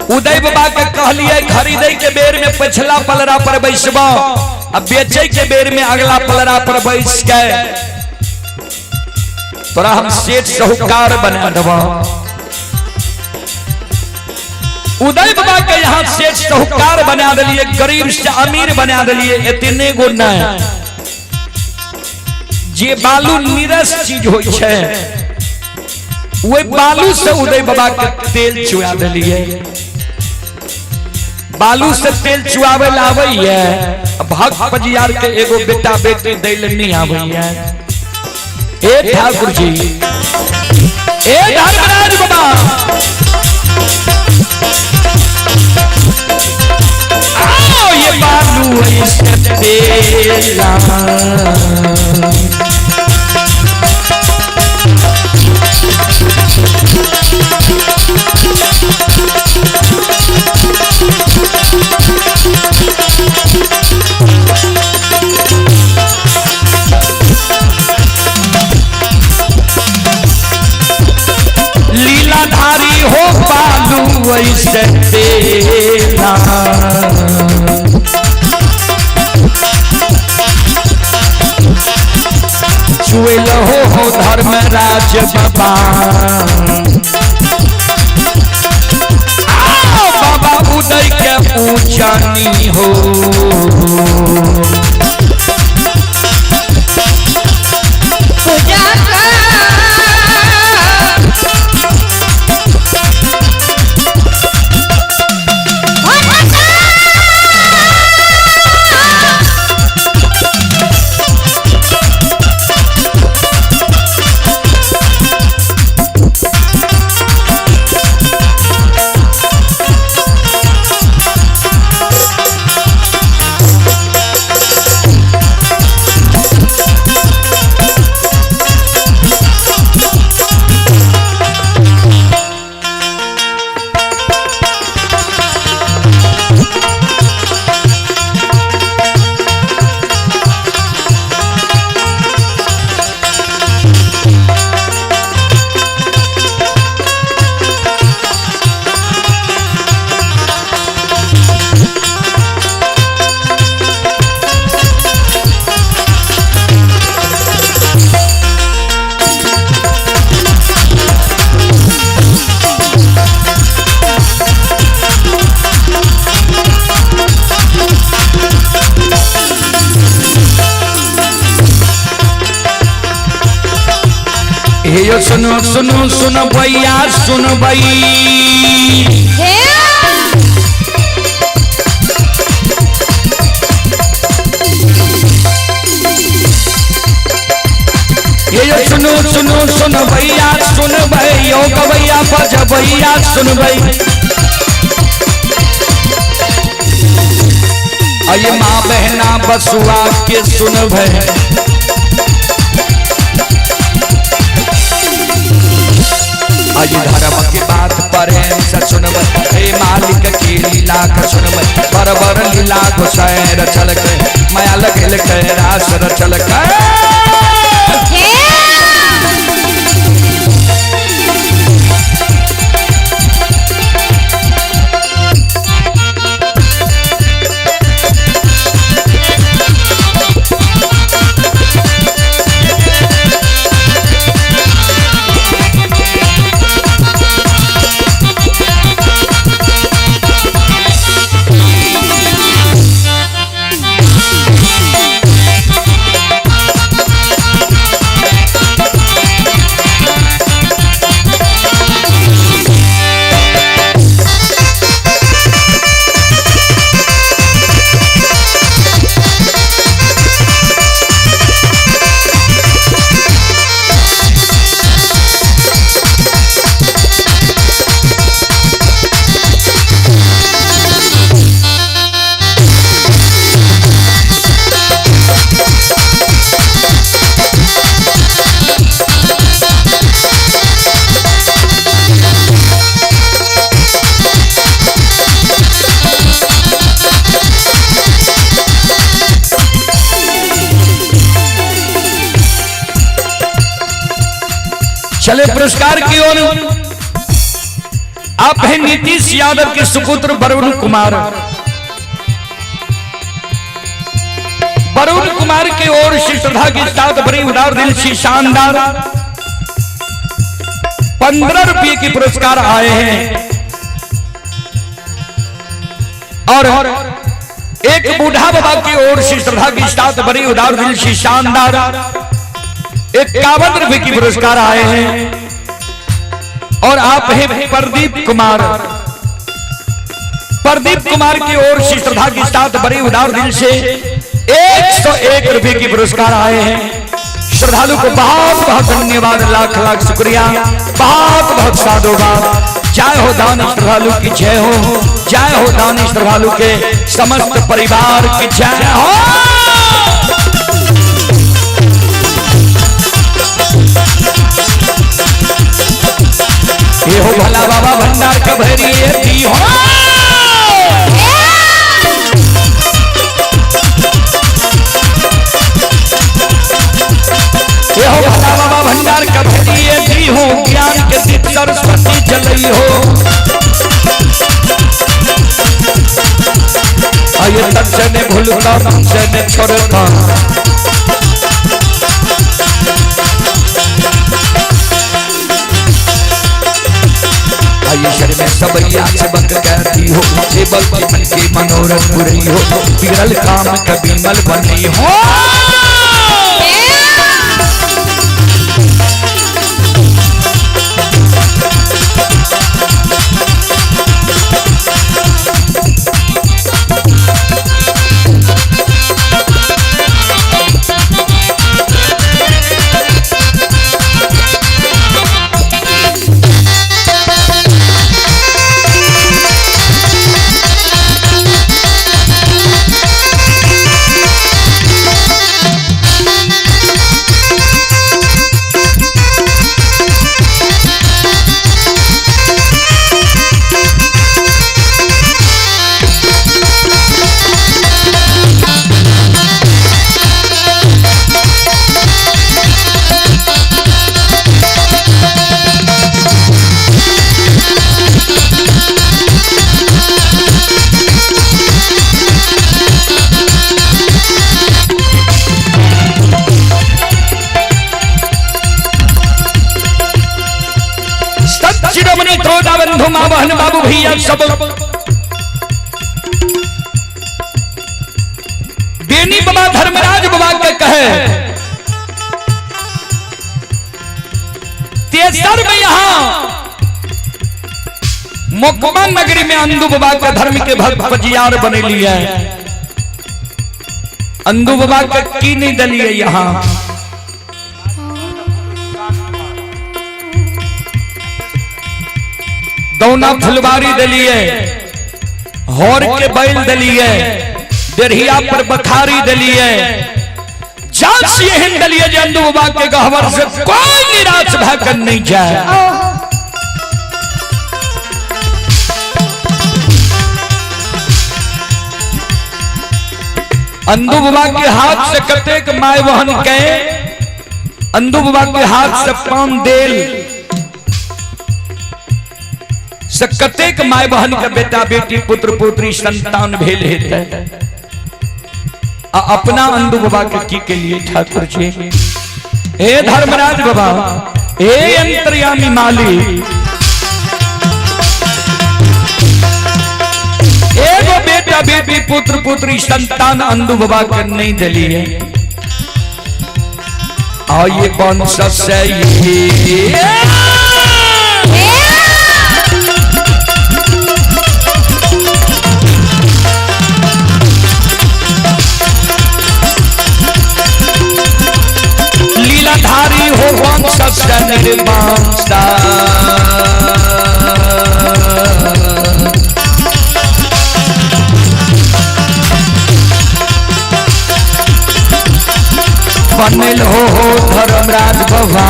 [SPEAKER 1] उदय बाबा के कहलिए खरीदे के बेर में पिछला पलरा पर बैसबो, अब बेचे के बेर में अगला पलरा पर बैस के तोरा हम सेठ साहूकार बना देबो। उदय बाबा के यहाँ सेठ साहूकार बना दिलिए, गरीब से अमीर बना दिलिए। इतने गो नहीं जे बालू नीरस चीज होई छै वही बालू से उदय बाबा के तेल चुआ दिलिए। बालू से तेल चुआवे ला आबैया, भक्त पजियार के एगो बेटा बेटी दै ले नहीं आबैया। ए ठाकुर जी, ए धर्मराज बाबा, आओ ये बालू ऐसे तेला लीलाधारी हो बालू ऐसे तेला। छुएल हो धर्मराज बाबा। बाबा उदय के ऊंचानी हो।
[SPEAKER 2] पूजा का
[SPEAKER 1] हे सुनो सुनो सुन भैया सुन भई। हे सुनो सुनो सुन भैया सुन भई, यो गवैया बज भैया सुन भई। अये माँ बहना बसुआ के सुन भई। अये धर्म के बात पर सुनब, हे मालिक की लीला का सुनब, बरबर लीला गोसाई रचल के माया लगल के रास रचल के। चले पुरस्कार की ओर। आप हैं नीतीश यादव के सुपुत्र वरुण कुमार। वरुण कुमार की ओर से श्रद्धा के साथ भरी उदार दिल से शानदार 15 रुपये के पुरस्कार आए हैं। और एक बूढ़ा बाबा की ओर से श्रद्धा के साथ भरी उदार दिल से शानदार 51 रुपए की पुरस्कार आए हैं। और आप हैं प्रदीप कुमार। प्रदीप कुमार की ओर से श्रद्धा के साथ बड़े उदार दिल से 101 रुपए की पुरस्कार आए हैं। श्रद्धालु को बहुत बहुत धन्यवाद, लाख लाख शुक्रिया, बहुत बहुत साधुवाद। जय हो दान श्रद्धालु की जय हो, जय हो दान श्रद्धालु के समस्त परिवार की जय हो। ये हो भला बाबा भंडार कभरी ये हो। ये हो भला बाबा भंडार कभरी ये हो, ज्ञान के दीप सरस्वती जलई हो। आये तक्षण भूलता तक्षण छोड़ता, सबैया सबक कहती हो, जे बल के मन के मनोरथ पुरई हो, बिगड़ल काम कभी मल बनी हो। शिरोमणि त्रोता बंधु माँ बहन बाबू भैया सब बेनी बाबा धर्मराज बाबा के कहे, तेसर में यहां मोकमा नगरी में अंदू बाबा के धर्म के भक्त पजियार बने लिए। अंदू बाबा के की नहीं दलिए यहां। दौना फुलवारी दिलिए, होर के बैल दिलिए, देरहिया पर बखारी दिलिए, जांच एहन दिलिए जे अंदू बाबा के गहवर से कोई निराश भकर नहीं जाए। अंदू बाबा के हाथ से कतेक my बहन के, अंदू बाबा के हाथ से पान देल से कतेक my बहन के बेटा बेटी पुत्र पुत्री संतान भेल हेतै। आ अपना अंदू बाबा के की के लिए ठाकुर जी, हे धर्मराज बाबा, हे अंतर्यामी मालिक, एगो बेटा बेटी पुत्र पुत्री संतान अंदू बाबा के नहीं दिलिए। आइए वंश से ये लीलाधारी हो वंश से निर्वंशा। बनल हो धर्मराज बाबा,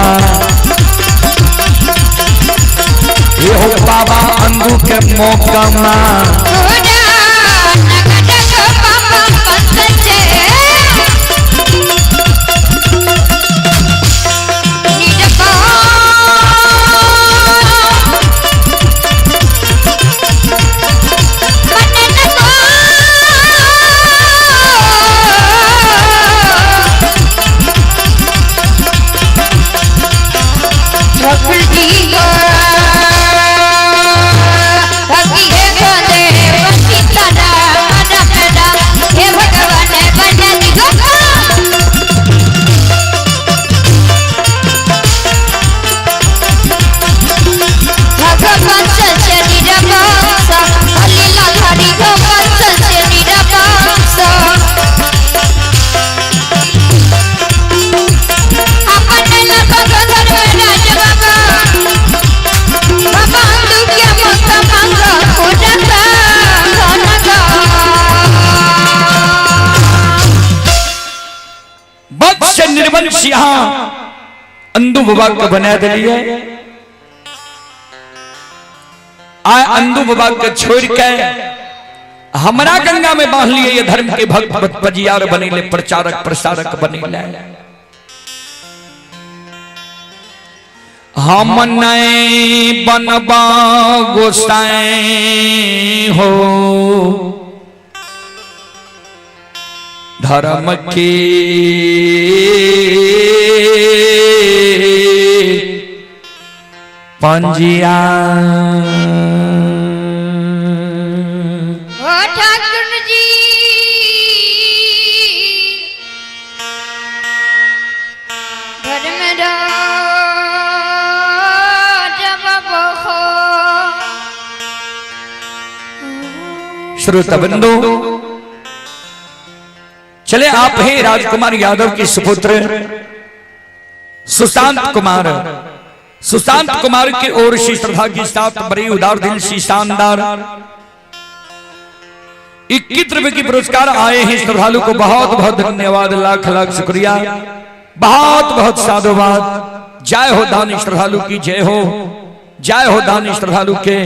[SPEAKER 1] ये हो बाबा अंदू के मोकमा। निर्वंश यहां अंदू बाबा के बना दिलिए। आए अंदू बाबा के छोड़ के हमरा गंगा में बांध लिए ये धर्म के भक्त बजियार बनेले, प्रचारक प्रसारक बनेले। हम नहीं बनबा गोसाई हो धर्म के पंजिया। श्रोता बंधु, चले आप हैं राजकुमार यादव के सुपुत्र सुशांत कुमार। सुशांत कुमार की ओर से श्रद्धा के साथ बड़े उदार दिल से शानदार 21 रुपए की पुरस्कार आए हैं। श्रद्धालु को बहुत बहुत धन्यवाद, लाख लाख शुक्रिया, बहुत बहुत साधुवाद। जय हो दानी श्रद्धालु की जय हो, जय हो दानी श्रद्धालु के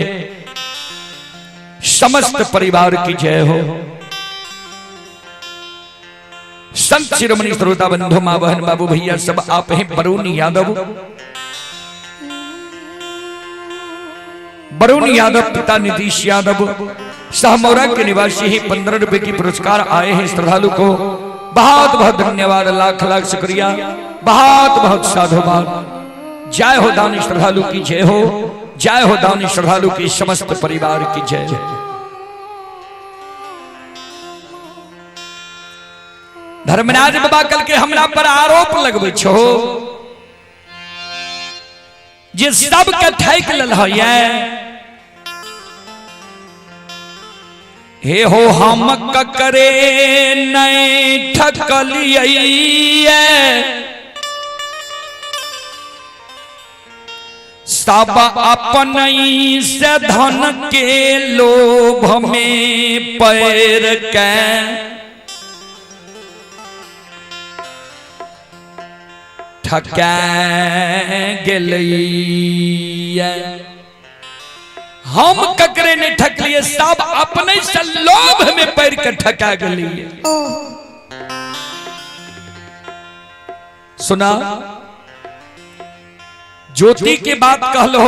[SPEAKER 1] समस्त परिवार की जय हो। संत शिरोमणि श्रोता बंधु, माँ बहन बाबू भैया सब आप हैं बरूनी यादव। वरुण यादव पिता नीतीश यादव सहमौरा के निवासी ही 15 रुपए की पुरस्कार आए हैं। श्रद्धालु को बहुत बहुत धन्यवाद, लाख लाख शुक्रिया, बहुत बहुत साधुवाद। जय हो दानी श्रद्धालु की जय हो, जय हो दानी श्रद्धालु की समस्त परिवार की जय हो। धर्मराज बाबा कल के हमरा पर आरोप लगबै छो जे सबके ठकि लेलह ये। हे हो हम ककरे नहीं ठकलियै, सब अपन से धन के लोभ में पैर के ठका गेलैया। हम ककरे नहीं ठकलिए, सब अपने से लोभ में पड़ के ठका गेलिए। सुना, ज्योति के बात कहलो,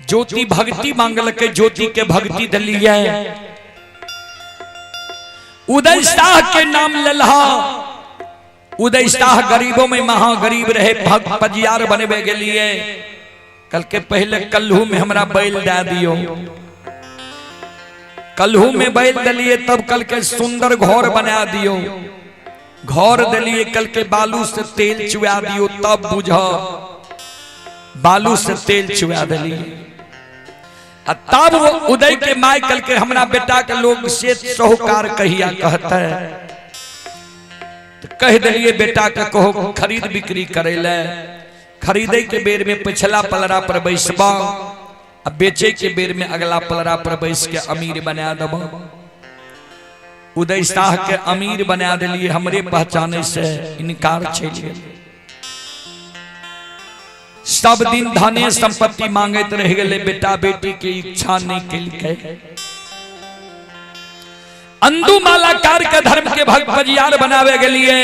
[SPEAKER 1] ज्योति भक्ति मांगल के ज्योति के भक्ति दिलिए। उदय शाह के नाम ललहा, उदय शाह गरीबों में महागरीब रहे, भक्त पजियार बनबे के लिए कल के पहले कल्हू में हमरा बैल दे दियो। कल्हू में बैल दिलिए, तब कल के सुंदर घर बना दियो। घर दिलिए, कल के बालू से तेल चुआ दियो, तब बुझ बालू से तेल चुआ दिलिए। आ तब वो उदय के माय कल के हमरा बेटा के लोग से साहूकार कहिया कहता है, तो कह दिलिए बेटा के कहो खरीद बिक्री करे ले। खरीदे के बेर में पिछला पलरा पर बैसबा आ बेचे के बेर में अगला पलरा पर बैस के अमीर बना देब। उदय शाह के अमीर बना दिलिए, हमरे पहचाने से इनकार चलि गेल। सब दिन धने संपत्ति मांगैत रह गेलै, बेटा बेटी के इच्छा नहीं केलकै। अंदू मालाकार के धर्म के भक्त बजियार बनावे गेलिए।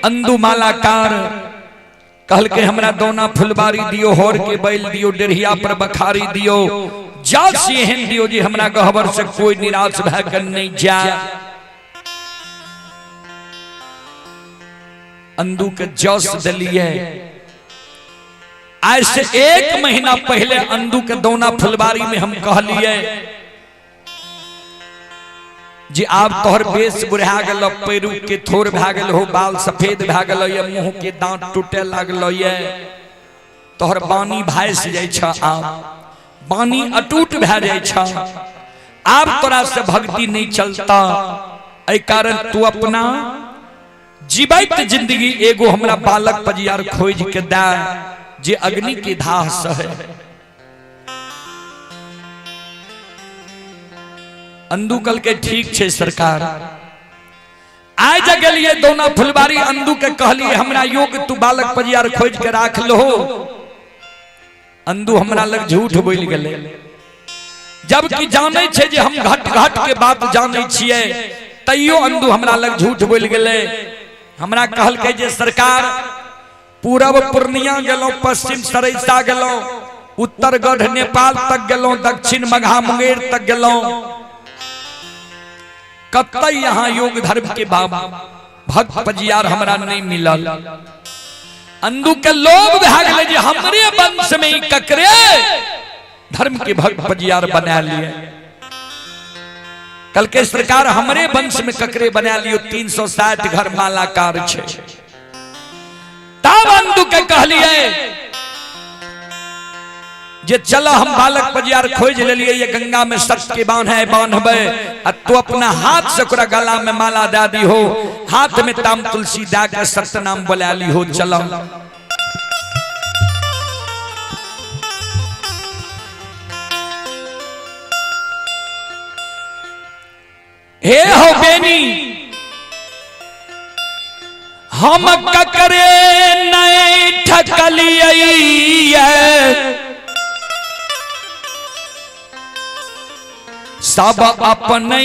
[SPEAKER 1] अंदू मालाकार कहलकै हमरा दोना फुलबारी दियो, होर के बैल दियो, डेढ़िया पर बखारी दियो, जा से एहन दियो जे हमरा गहबर से कोई निराश भए के नहीं जाए। अंदू के जस दिलिए। आज से 1 महीना पहले अंदू के दौना फुलबारी में हम कहलिए जे आब तोहर बेस बुढ़ा गेल, पैरू के थोर भए गेल हो, बाल सफेद भए गेल ये, मुंह के दांत टूटे लागल ये, तोहर बानी भासि जाइ छ, आब बानी अटूट भए जाइ छ, आब तोरा से भक्ति नहीं चलता, एहि कारण तू अपना जीवैत जिंदगी एगो हमरा बालक पजियार खोज के दे जे अग्नि के धाह सहे। अंदू कल के ठीक छे सरकार। आइ जे गेलिए दोना फुलबारी, अंदू के कहलिए हमरा योग तू बालक पजियार खोज के राख लो। अंदू हमरा लग झूठ बोल गेलै, जबकि जानै छे जे हम घट घट के बात जानै छियै, तैयो अंदू हमरा लग झूठ बोल गेलै। हमरा कहलकै जे सरकार पूरब पूर्णिया गेलहुँ, पश्चिम सरैसा गेलहुँ, उत्तरगढ़ नेपाल तक गेलहुँ, दक्षिण मघा मुंगेर तक गेलहुँ, कतई यहाँ योग धर्म के बाबा भक्त पजियार हमरा नहीं मिलल। अंदू के लोभ भए गेलै जे हमरे वंश में ई ककरे धर्म के भक्त पजियार बना लिए। कल के सरकार हमरे वंश में ककरे बना लियो, 360 घर मालाकार छे। तब अंदू के कहलिए जे चल हम बालक पजियार खोज लेलिए ये गंगा में सत के बांध है बांधबे आ तू अपना हाथ से ओकरा गला में माला दे दी हो, हाथ में ताम तुलसी दे के सत नाम बोला ली हो। चलो हे हो बेनी, हम ककरे नहीं ठकलिए, सब अपने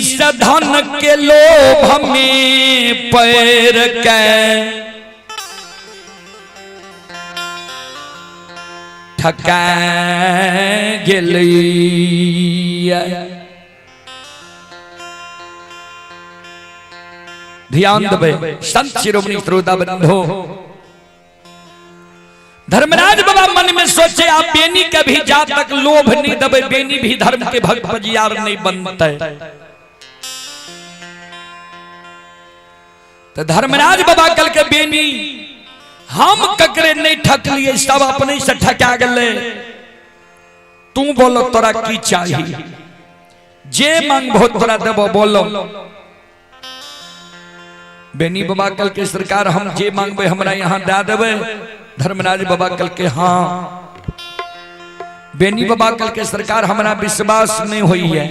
[SPEAKER 1] से धन के लोभ में पैर के ठका गेलिए। ध्यान देबै संत शिरोमणि श्रोता बंधो, धर्मराज बाबा मन में सोचे आप बेनी के भी जा तक लोभ नहीं देबै, बेनी भी धर्म के भक्त पजियार नहीं बनते। तो धर्मराज बाबा कल के बेनी हम ककरे नहीं ठकलिए, सब अपने से ठका गले, तू बोलो तोरा की चाहिए, जे मांगबो तोरा देबो, बोलो। बेनी बाबा कल के सरकार हम जे मांगबे हमरा यहाँ दे देबे। धर्मराज बाबा कल के हाँ। बेनी बाबा कल के सरकार हमरा विश्वास नहीं हुई है,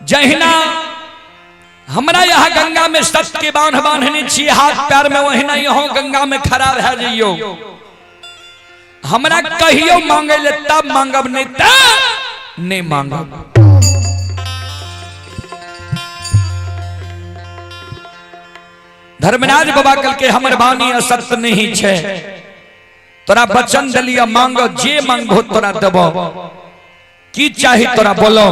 [SPEAKER 1] जहिना हमरा यहाँ गंगा में सत के बांध बांधने छी हाथ पैर में, वहिना यहाँ गंगा में खड़ा रह जइयो, हमरा कहियो मांगे ले तब मांगब, नहीं तब नहीं मांगब। धर्मराज बाबा कल के हमर वाणी असत्य नहीं छे, तोरा वचन दलिया मांगो, जे मांगो तोरा देबो, की चाही तोरा बोलो।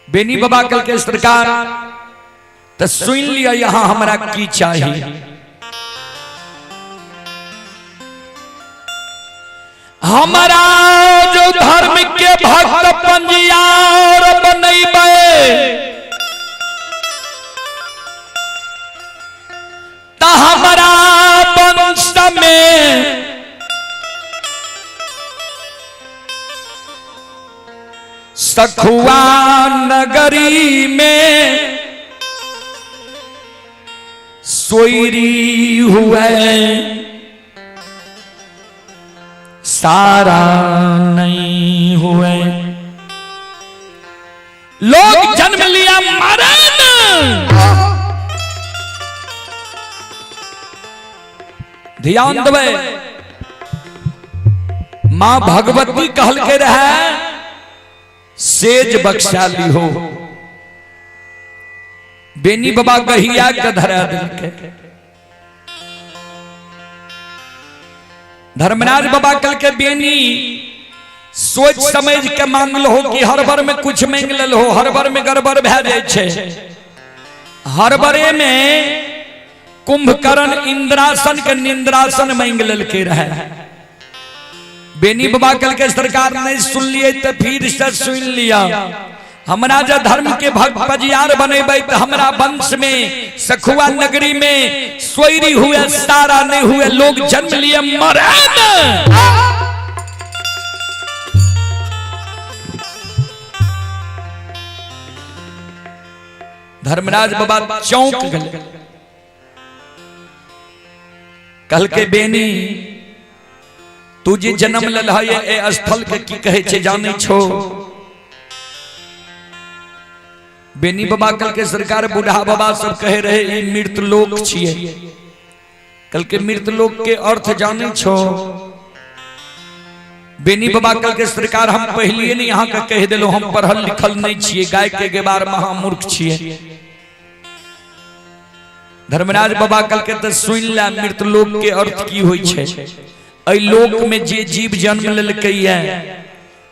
[SPEAKER 1] बेनी बाबा कल के सरकार तो सुन लिया यहां हमरा की चाही। हमारा जो धर्म के भक्त पंजियार बनैबे त हमारा वंश में सखुआ नगरी में सोयरी हुए सारा नहीं हुए। लोग जन्म लिया मरण, ध्यान देवे, मां भगवती कहल के रहे सेज बख्शा ली हो, बेनी बाबा गहिया के धरा दिल के। धर्मराज बाबा कल के बेनी सोच समझ के मांगल हो कि हर बार में कुछ मांग लेल हो, हर बार में गड़बड़ भए जाए छे। हर बारे में कुंभकर्ण इंद्रासन के निंद्रासन मांग लेल के रहे। बेनी बाबा कल के सरकार नहीं सुन लिए तो फिर से सुन लिया, हमरा जो धर्म के भक्त पजियार बनेबै तो हमरा वंश में सखुआ नगरी में सोयरी हुए सारा नहीं हुए, लोग जन्म लिए मरण। धर्मराज बाबा चौंक गए, कल के बेनी तू जे जन्म लेल है ए स्थल के की कहे छे जानै छो। बेनी बाबा कल के सरकार बूढ़ा बाबा सब कहे रहे ई मृत लोक छिए, कल के मृत लोक के अर्थ जानै छो। बेनी बाबा कल के सरकार हम पहलिए नहीं यहाँ के कह देलो, हम पढ़ल लिखल नहीं छिए, गाय के गेबार महामूर्ख छिए। धर्मराज बाबा कल के तो सुन ला मृत लोक के अर्थ की होई छे, एहि लोक में जे जीव जन्म लेलकै है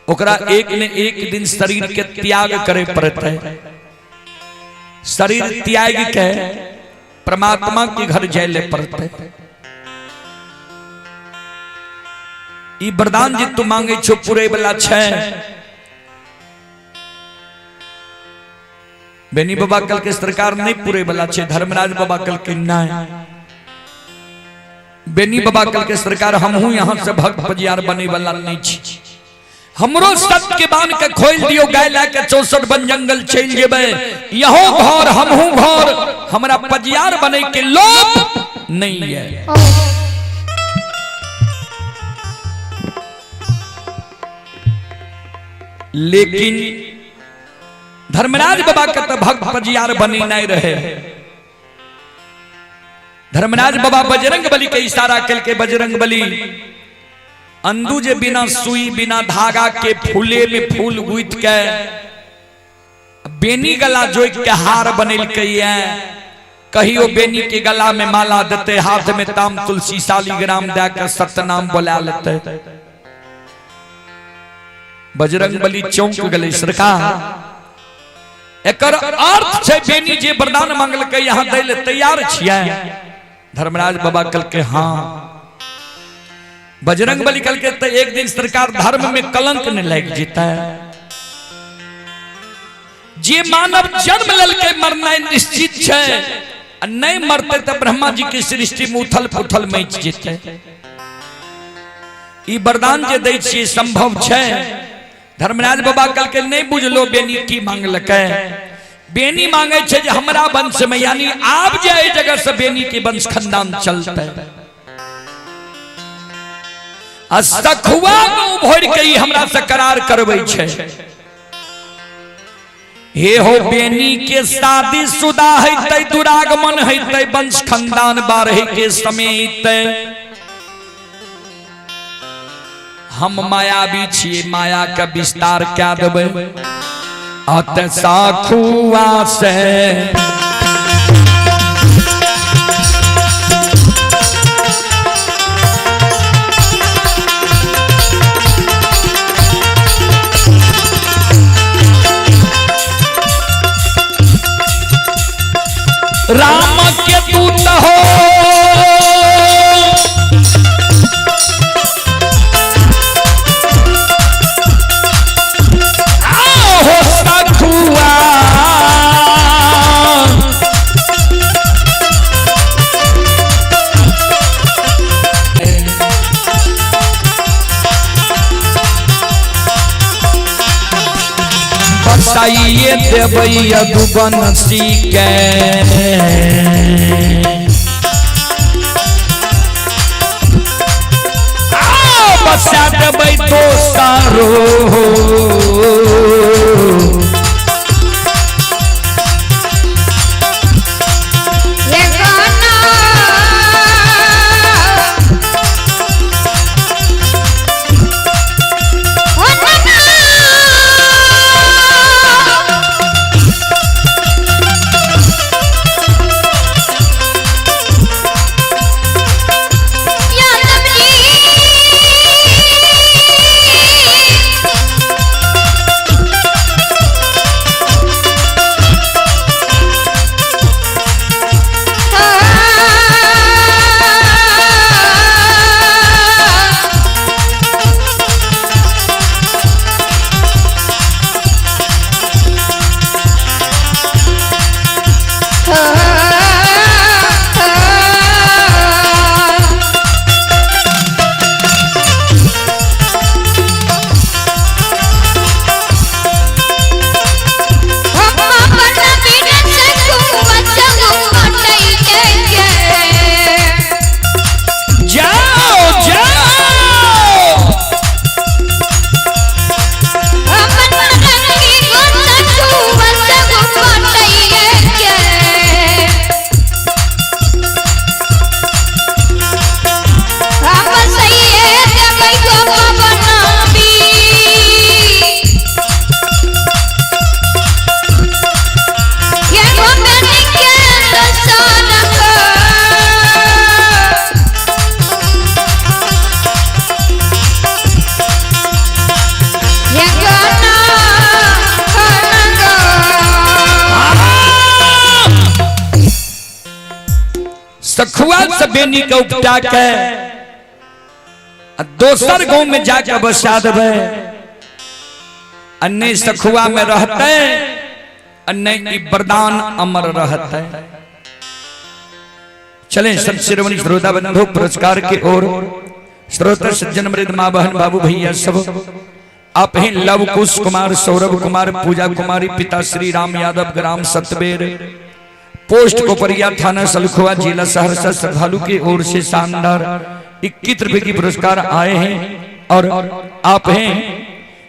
[SPEAKER 1] ओकरा एक ने एक दिन शरीर के त्याग करे पड़तै, शरीर त्याग के परमात्मा के घर जाय ले पड़तै। ई वरदान जे तू मांगे छो पूरे वाला छै। बेनी बाबा कल के सरकार नहीं पूरे वाला छे, धर्मराज बाबा कल के नहीं। बेनी बाबा कल के सरकार हमहू यहाँ से भक्त पजियार बने वाला नहीं छी, हमरो सत के बांध के खोल दियो, गाय ला के 64 वन जंगल चल जेबे, यहो घर हमहू घर, हमरा पजियार बने के लोभ नहीं है। लेकिन धर्मराज बाबा के तो भक्त पजियार बने नहीं रहे। धर्मराज बाबा बजरंग बली के इशारा करके बजरंग बली अंदू जे बिना सुई बिना धागा के फूले में फूल गुथ के बेनी गला जोइक के हार बनेल के कहियो बेनी के गला में माला देते, हाथ में ताम तुलसी शालिग्राम दे के सतनाम बोला लेते। बजरंग बली चौंक गले, सरकार एकर अर्थ छै बेनी जे वरदान मांगलकै यहाँ दै ले तैयार छियै। धर्मराज बाबा कहलकै हाँ। बजरंग बली कहलकै तऽ एक दिन सरकार धर्म में कलंक नहीं लागि जेतै, जे मानव जन्म लेलकै मरनाइ निश्चित छै, आ नहीं मरते तऽ ब्रह्मा जी के सृष्टि में उथल पुथल मचि जेतै। ई वरदान जे दै छियै संभव छै। धर्मराज बाबा कहलकै नहीं बुझलो बेनी की मांगलकै, बेनी मांगे छै जे हमरा वंश में यानी आब जे एहि जगह से बेनी के वंश खानदान चलतै, आ सखुआ गाँव भरि के ई हमरा से करार करबै छै। हे हो बेनी के शादी शुदा हेतै, दुरागमन हेतै, वंश खानदान बारहे के समय अयतै। हम मायावी छियै, माया के विस्तार कए देबै। अत साखुआ से राम के दूत हो, आओ सखुआ बसाइए देबै यदुवंशी के, आओ बसा देबै दोसरो। जाओ जाओ सखुआ से बेनी के उपटा के आ दोसर गांव में जाके बसा देबै, आ नहीं सखुआ में रहते आ नहीं ई वरदान अमर रहते। चले संत शिरोमणि श्रोता बंधु पुरस्कार के ओर। श्रोता सज्जन मृद माँ बहन बाबू भैया सब आप हैं लव कुश कुमार, सौरभ कुमार, पूजा कुमारी, पिता श्री राम यादव, ग्राम सतबेर, पोस्ट कोपरिया, थाना सलखुआ, जिला सहरसा। श्रद्धालु की ओर से शानदार 21 रुपए की पुरस्कार आए हैं। और आप हैं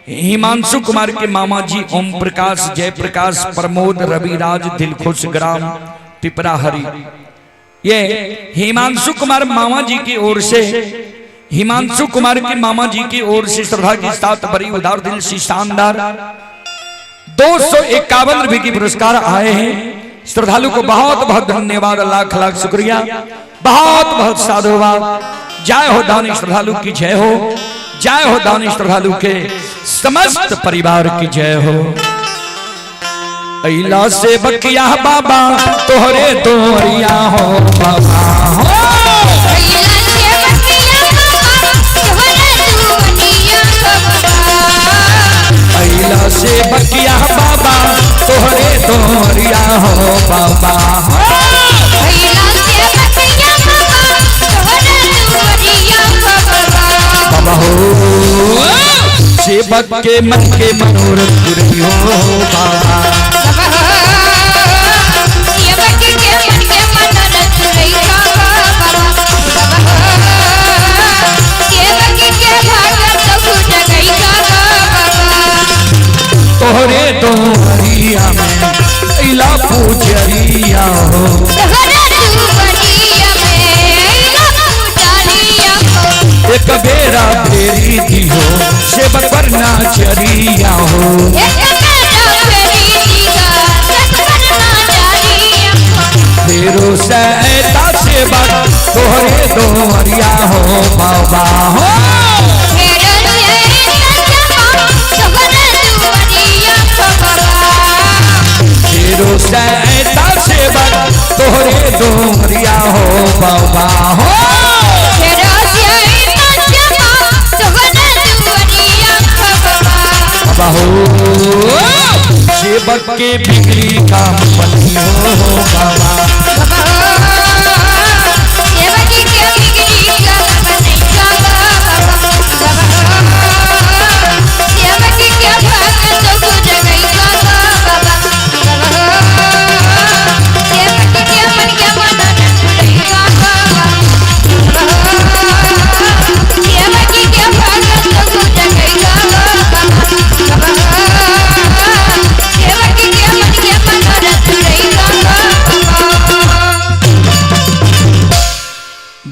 [SPEAKER 1] हिमांशु कुमार के मामा जी ओम प्रकाश, जय प्रकाश, प्रमोद, रविराज, दिलखुश, ग्राम पिपराहरी। ये हिमांशु कुमार मामा जी की ओर से, हिमांशु कुमार के मामा जी की ओर से श्रद्धा के साथ बड़ी उदार दिल से शानदार 251 रुपए की पुरस्कार आए हैं। श्रद्धालु को बहुत बहुत धन्यवाद, लाख लाख शुक्रिया, बहुत बहुत साधुवाद। जय हो दानी श्रद्धालु की जय हो, जय हो दानी श्रद्धालु के समस्त परिवार की जय हो। अइला से बकिया बाबा तोहरे तोरिया हो बाबा हो। अइला से बकिया बाबा तोहरे तोरिया हो बाबा हो। बाबा हो सेवक के मन के मनोरथ पुरई हो बाबा। तोहरे तोहरिया में अइला पुजरिया हो। एक बेरा फेरी दिहो सेवक पर नाचरिया हो। फेरो सैता सेवक तोहरे दोहरिया हो बाबा हो। फेरो सैता सेवक तोहरे दोहरिया हो बाबा हो। बाबा हो सेवक के बिगड़ी काम बनी हो बाबा।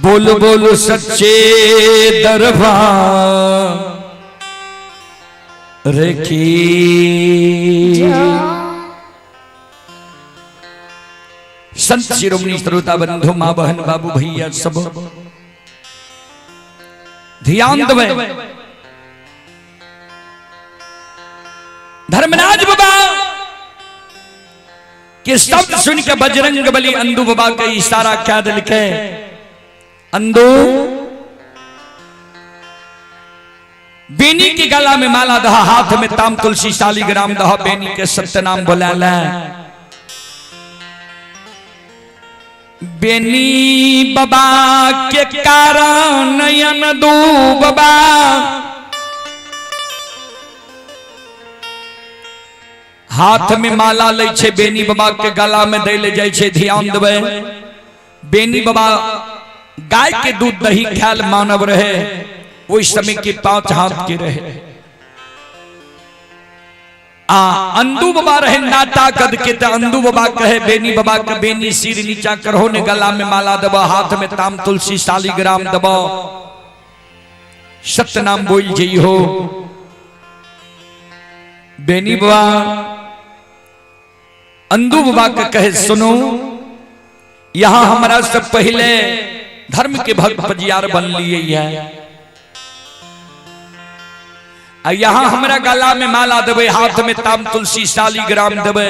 [SPEAKER 1] बोल बोल सच्चे दरबार की। संत शिरोमणि श्रोता बंधु माँ बहन बाबू भैया सब ध्यान दवे। धर्मराज बाबा के शब्द सुन के बजरंग बली अंदू बाबा के इशारा क्या दिल के, अंदू बेनी के गला में माला दहा, हाथ में ताम तुलसी शालिग्राम दहा, बेनी के सत्य नाम बोला ले। बेनी बाबा के कारण नयन दू बाबा हाथ में माला लै छै, बेनी बाबा के गला में दै ले जाइ छै। ध्यान देबै, बेनी बाबा गाय के दूध दही ख्याल मानव रहे, ओहि समय के 5 हाथ के रहे। आ अंदू बाबा रहे नाटा कद के, त अंदू बाबा कहे बेनी बाबा के बेनी सिर नीचा करहो ने गला में माला दबो, हाथ में ताम तुलसी शालिग्राम दबो, सत्य नाम बोल जई हो। बेनी बाबा अंदू बाबा के कहे सुनो, यहाँ हमारा सब पहले धर्म के भक्त पजियार बन लिए है, आ यहाँ हमरा गला में माला देवे, हाथ में ताम तुलसी शालिग्राम देवे,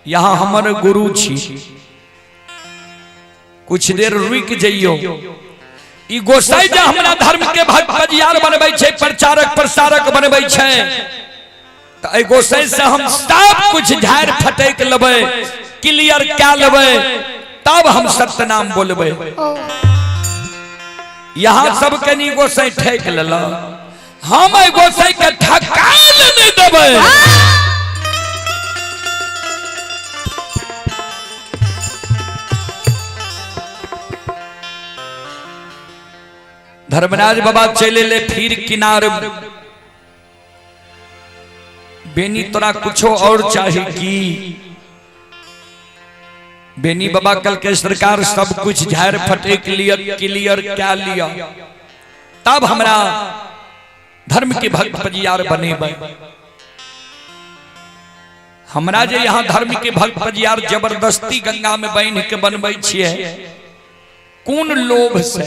[SPEAKER 1] यहाँ हमर गुरु छी, कुछ देर रुक जइयो। ई गोसाई जे हमरा धर्म के भक्त पजियार बनबै छै, प्रचारक प्रसारक बनबै छै, त एहि गोसाई से हम सब कुछ झाड़ फटक लेबै, क्लियर कै लेबै, तब हम सत्य नाम बोलबै। यहाँ सब कनी गोसाई ठेक लेल, हम एहि गोसाई के ठकायल नहीं देबै। धर्मराज बाबा चले ले फिर किनार। बेनी तोरा कुछो और चाही की? बेनी बाबा कल के सरकार सब कुछ झाड़ फटेक लिया, क्लियर क्या लिया, तब हमरा धर्म के भक्त पजियार बनेबै। हमरा जे यहाँ धर्म के भक्त पजियार जबरदस्ती गंगा में बान्हि के बनबै छियै, कोन लोभ से,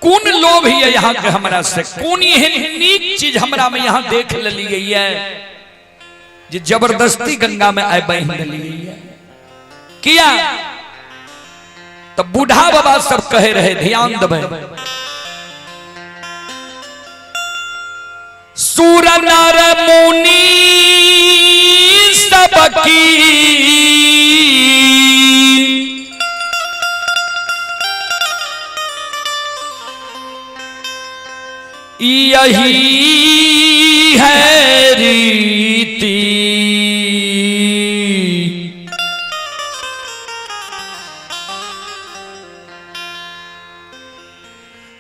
[SPEAKER 1] कोन लोभ ये यहाँ के हमरा से, कोन एहन नीक चीज हमरा में यहाँ देख लेलियै ये जे जबरदस्ती गंगा में आइ बान्हि देलियै ये? किया? तो बूढ़ा बाबा सब कहे रहे, ध्यान देबै, सूर नर मुनि सबकी यही है रीति,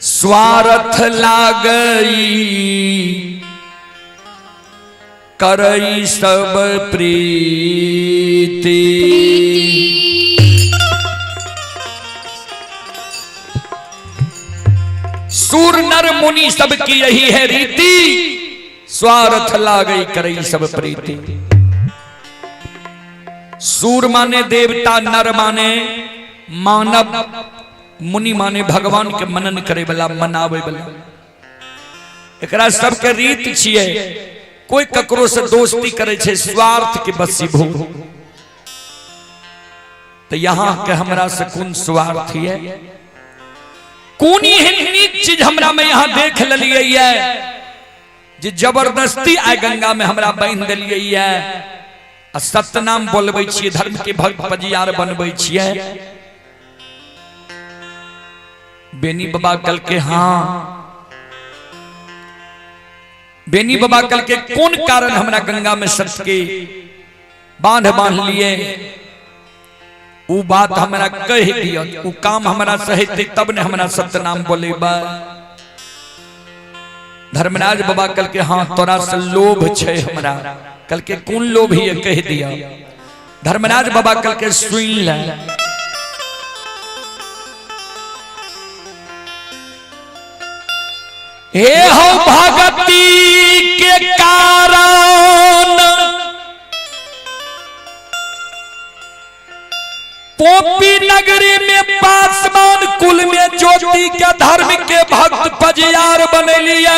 [SPEAKER 1] स्वार्थ लागई करई सब प्रीति। सूर नर मुनि सबकी यही है रीति, स्वार्थ लागई करई सब प्रीति। सूर माने देवता, नर माने मानव, मुनि माने भगवान के मनन करे वाला, मनावे वाला। एकरा सबके रीत छियै, कोई ककरो से दोस्ती करे छै स्वार्थ के बसीभूत। तो यहाँ के हमरा से कोन स्वार्थ है, कोन एहन नीक चीज हमरा में यहाँ देख लेलियै ये जे जबरदस्ती आइ गंगा में हमरा बान्हि देलियै ये आ सत्यनाम बोलबै छियै, धर्म के भक्त पजियार बनबै छियै। बेनी बाबा कल के हाँ, बेनी बाबा कल के कोन कारण हमरा गंगा में सत्य के बांध बांध लिए, उ बात हमरा कह दिया, उ काम हमरा सहेते तब ने हमरा सत्यनाम बोलेबा। धर्मराज बाबा कल के हाँ तोरा से लोभ छै हमरा, कल के कोन लोभ ये कह दिया। धर्मराज बाबा कल के सुन ले, हे हो भगती के कारण पोपी नगरी में पासवान कुल में ज्योति के धर्म के भक्त पजियार बनेलिए।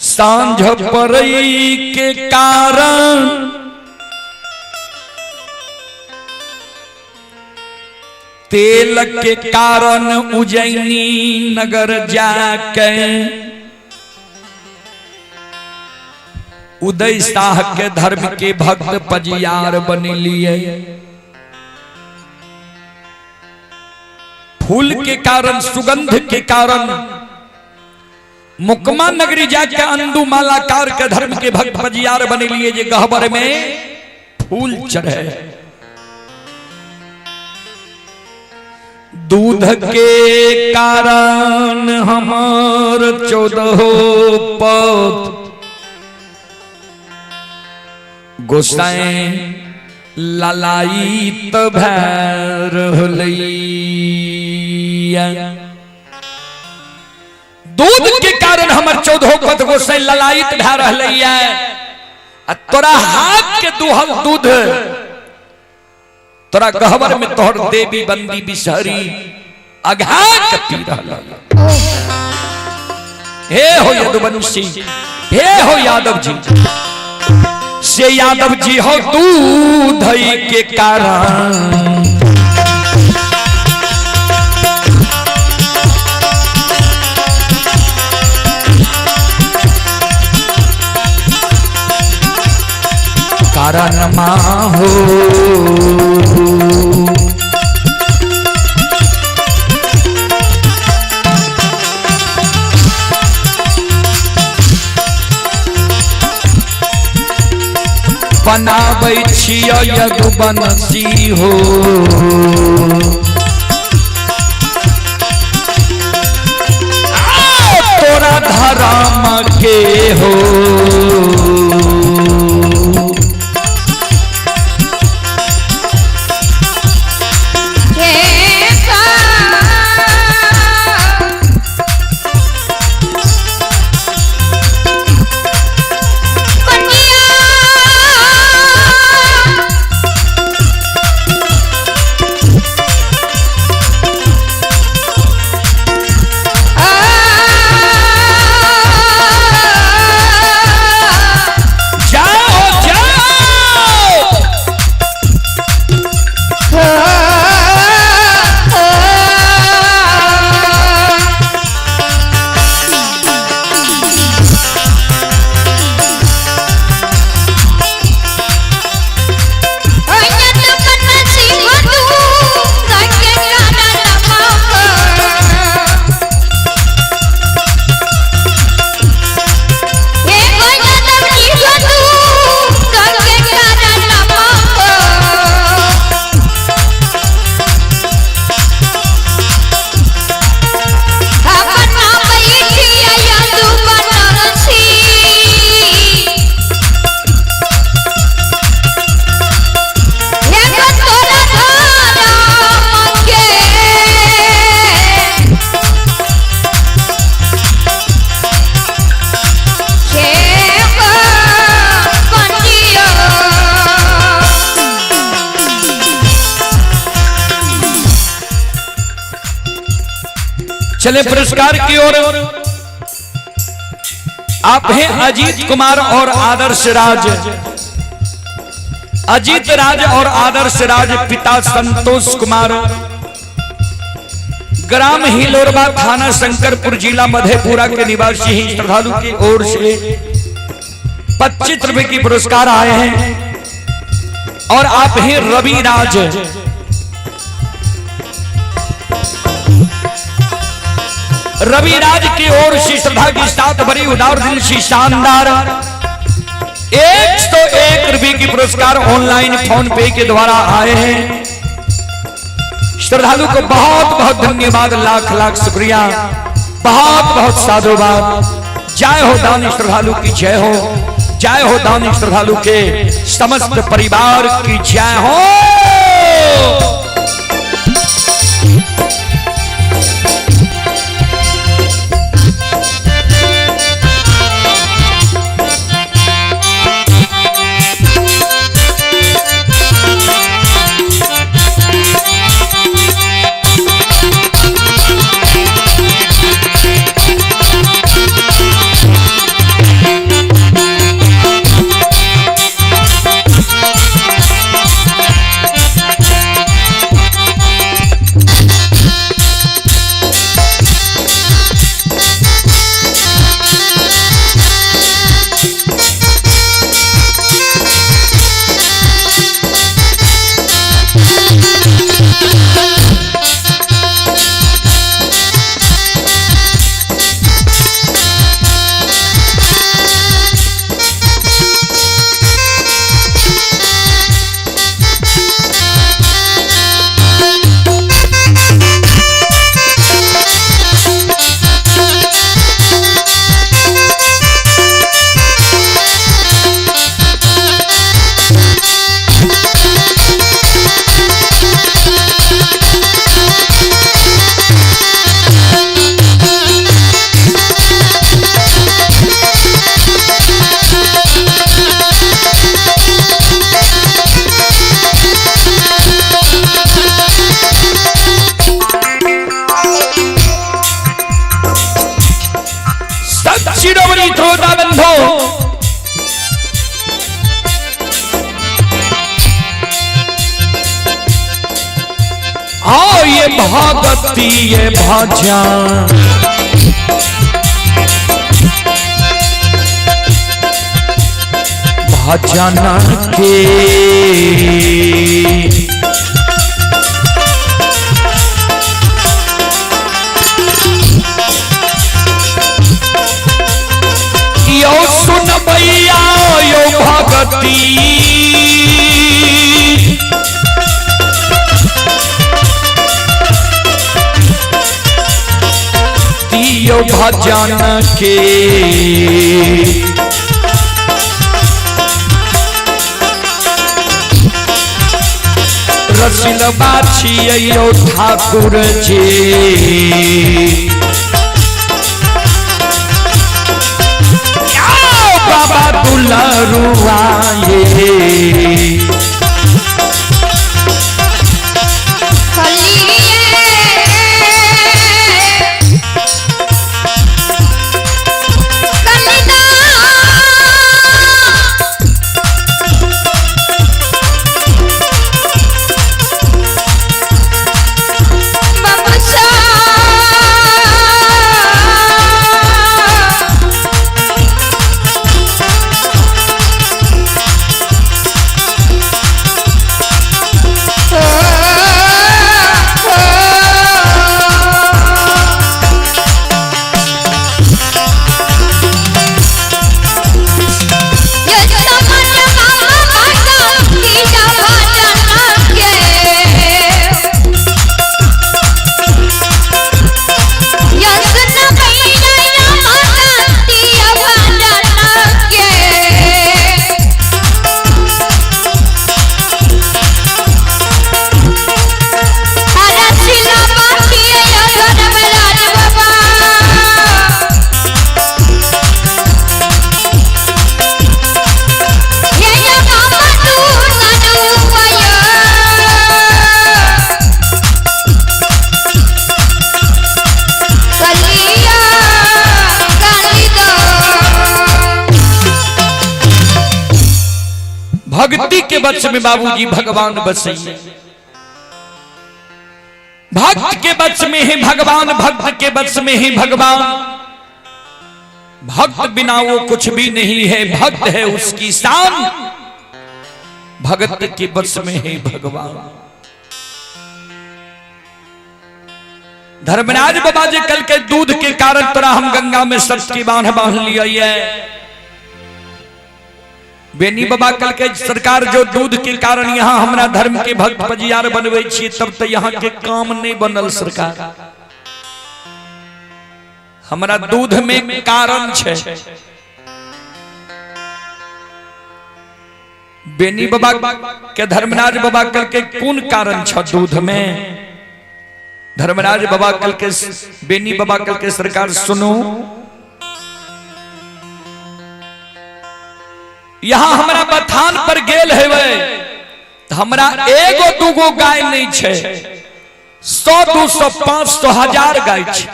[SPEAKER 1] सांझ परई के कारण तेल के कारण उज्जैनी नगर जाके उदय शाह के धर्म के भक्त पजियार बन लिए। फूल के कारण, सुगंध के कारण मुकमा नगरी जाके अंदू मालाकार के धर्म के भक्त पजियार बन लिए, जे गहबर में फूल चढ़े। दूध के कारण हमार 14 पौत गोसाई ललायित भै रहलैया। दूध के कारण हमर 14 पद गोसाई ललायित भै रहलैया। आ तोरा हाथ के दुहल दूध तोरा गहबर में तोहर देवी बंदी बिसहरी अघा के पी रहल। हे हो यदुवंशी, हे हो यादव जी, से यादव जी हो दूध के कारण हो। बनाबै छियै यदुवंशी हो। तोरा धर्म के हो। जाओ जाओ। चले पुरस्कार की ओर। आप हैं अजीत कुमार और आदर्श राज। अजीत राज और आदर्श राज, पिता संतोष कुमार, ग्राम हिलोरबा, थाना शंकरपुर, जिला मधेपुरा के निवासी ही श्रद्धालु की ओर से 25 रुपए की पुरस्कार आए हैं। और आप हैं रवि राज। रवि राज की ओर से श्रद्धा की साथ भरी उदार दिल से शानदार 101 रुपए की पुरस्कार ऑनलाइन फोन पे के द्वारा आए हैं। श्रद्धालु को बहुत बहुत धन्यवाद, लाख लाख शुक्रिया, बहुत बहुत साधुवाद। जय हो दानी श्रद्धालु की जय हो, जय हो दानी श्रद्धालु के समस्त परिवार की जय हो। शिरोमणि श्रोता बंधो, आओ ये भगती ये भजन, भजन के। यो सुनबैया यो भगती, दियो भजन के। रसिलबा छियै यौ ठाकुर जी, बाबा दुलरुआ ये। भक्ति के वश में बाबूजी भगवान बसैये, भक्त के वश में ही भगवान, भक्त के वश में ही भगवान। भक्त बिना वो कुछ भी नहीं है, भक्त है उसकी शान, भगत के वश में है भगवान। धर्मराज बाबा जी कल के दूध के कारण तोरा हम गंगा में सत की बांध बांध लिया है। बेनी बाबा कल के सरकार जो दूध के कारण यहाँ हमरा धर्म के भक्त पजियार बनवे छी, तब तो यहाँ के काम नहीं बनल। सरकार हमरा दूध में कारण छे। बेनी बाबा के धर्मराज बाबा कल के कोन कारण छ दूध में? धर्मराज बाबा कल के बेनी बाबा कल के सरकार सुनू, यहाँ हमरा बथान पर गेल हेवे त हमरा एगो दूगो गाय नहीं छे, 100 200 500 1000 गाय छे।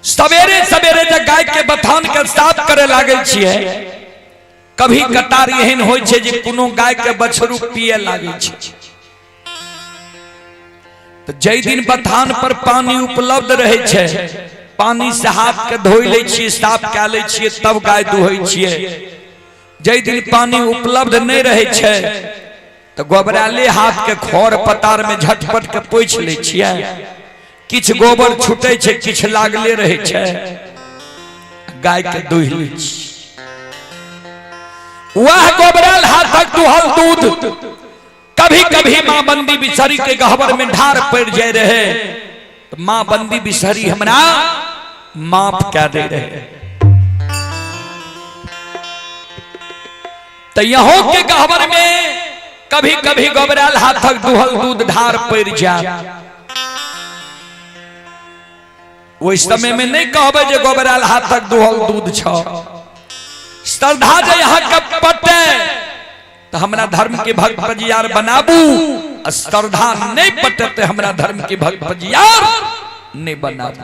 [SPEAKER 1] सवेरे सवेरे जब गाय के बथान के साफ करे लागे छिए, कभी कतार एहन होय छे जे कोनो गाय के बछरू पिए लागे छे। तो जै दिन बथान पर पानी उपलब्ध रहे छे, पानी से हाथ के धोइ लै छिए, साफ कए लै छिए, तब गाय दुहै छिए। जै दिन पानी उपलब्ध नहीं रहे छे तो गोबराले हाथ के खर पतार में झटपट के पोछि लै छिए, किछु गोबर छूटे छे, किछु लागले रहे छे, गाय के दुहि लै छिए। वह गोबराल हाथक दुहल दूध कभी कभी मां बंदी बिसरी के गहबर में ढार पड़ जाए रहे, तो मां बंदी बिसरी हमरा माफ कह दे रहे। तो यहों के गहबर में कभी कभी गोबराल हाथक दुहल दूध ढार पड़ जाए। ओहि समय में नहीं कहबे जे गोबराल हाथक दुहल दूध छ। श्रद्धा जे यहाँ के पटे तो हमरा धर्म के भक्त पजियार बनाबू, आ श्रद्धा नहीं पटे तो हमरा धर्म के भक्त पजियार नहीं बनाबू।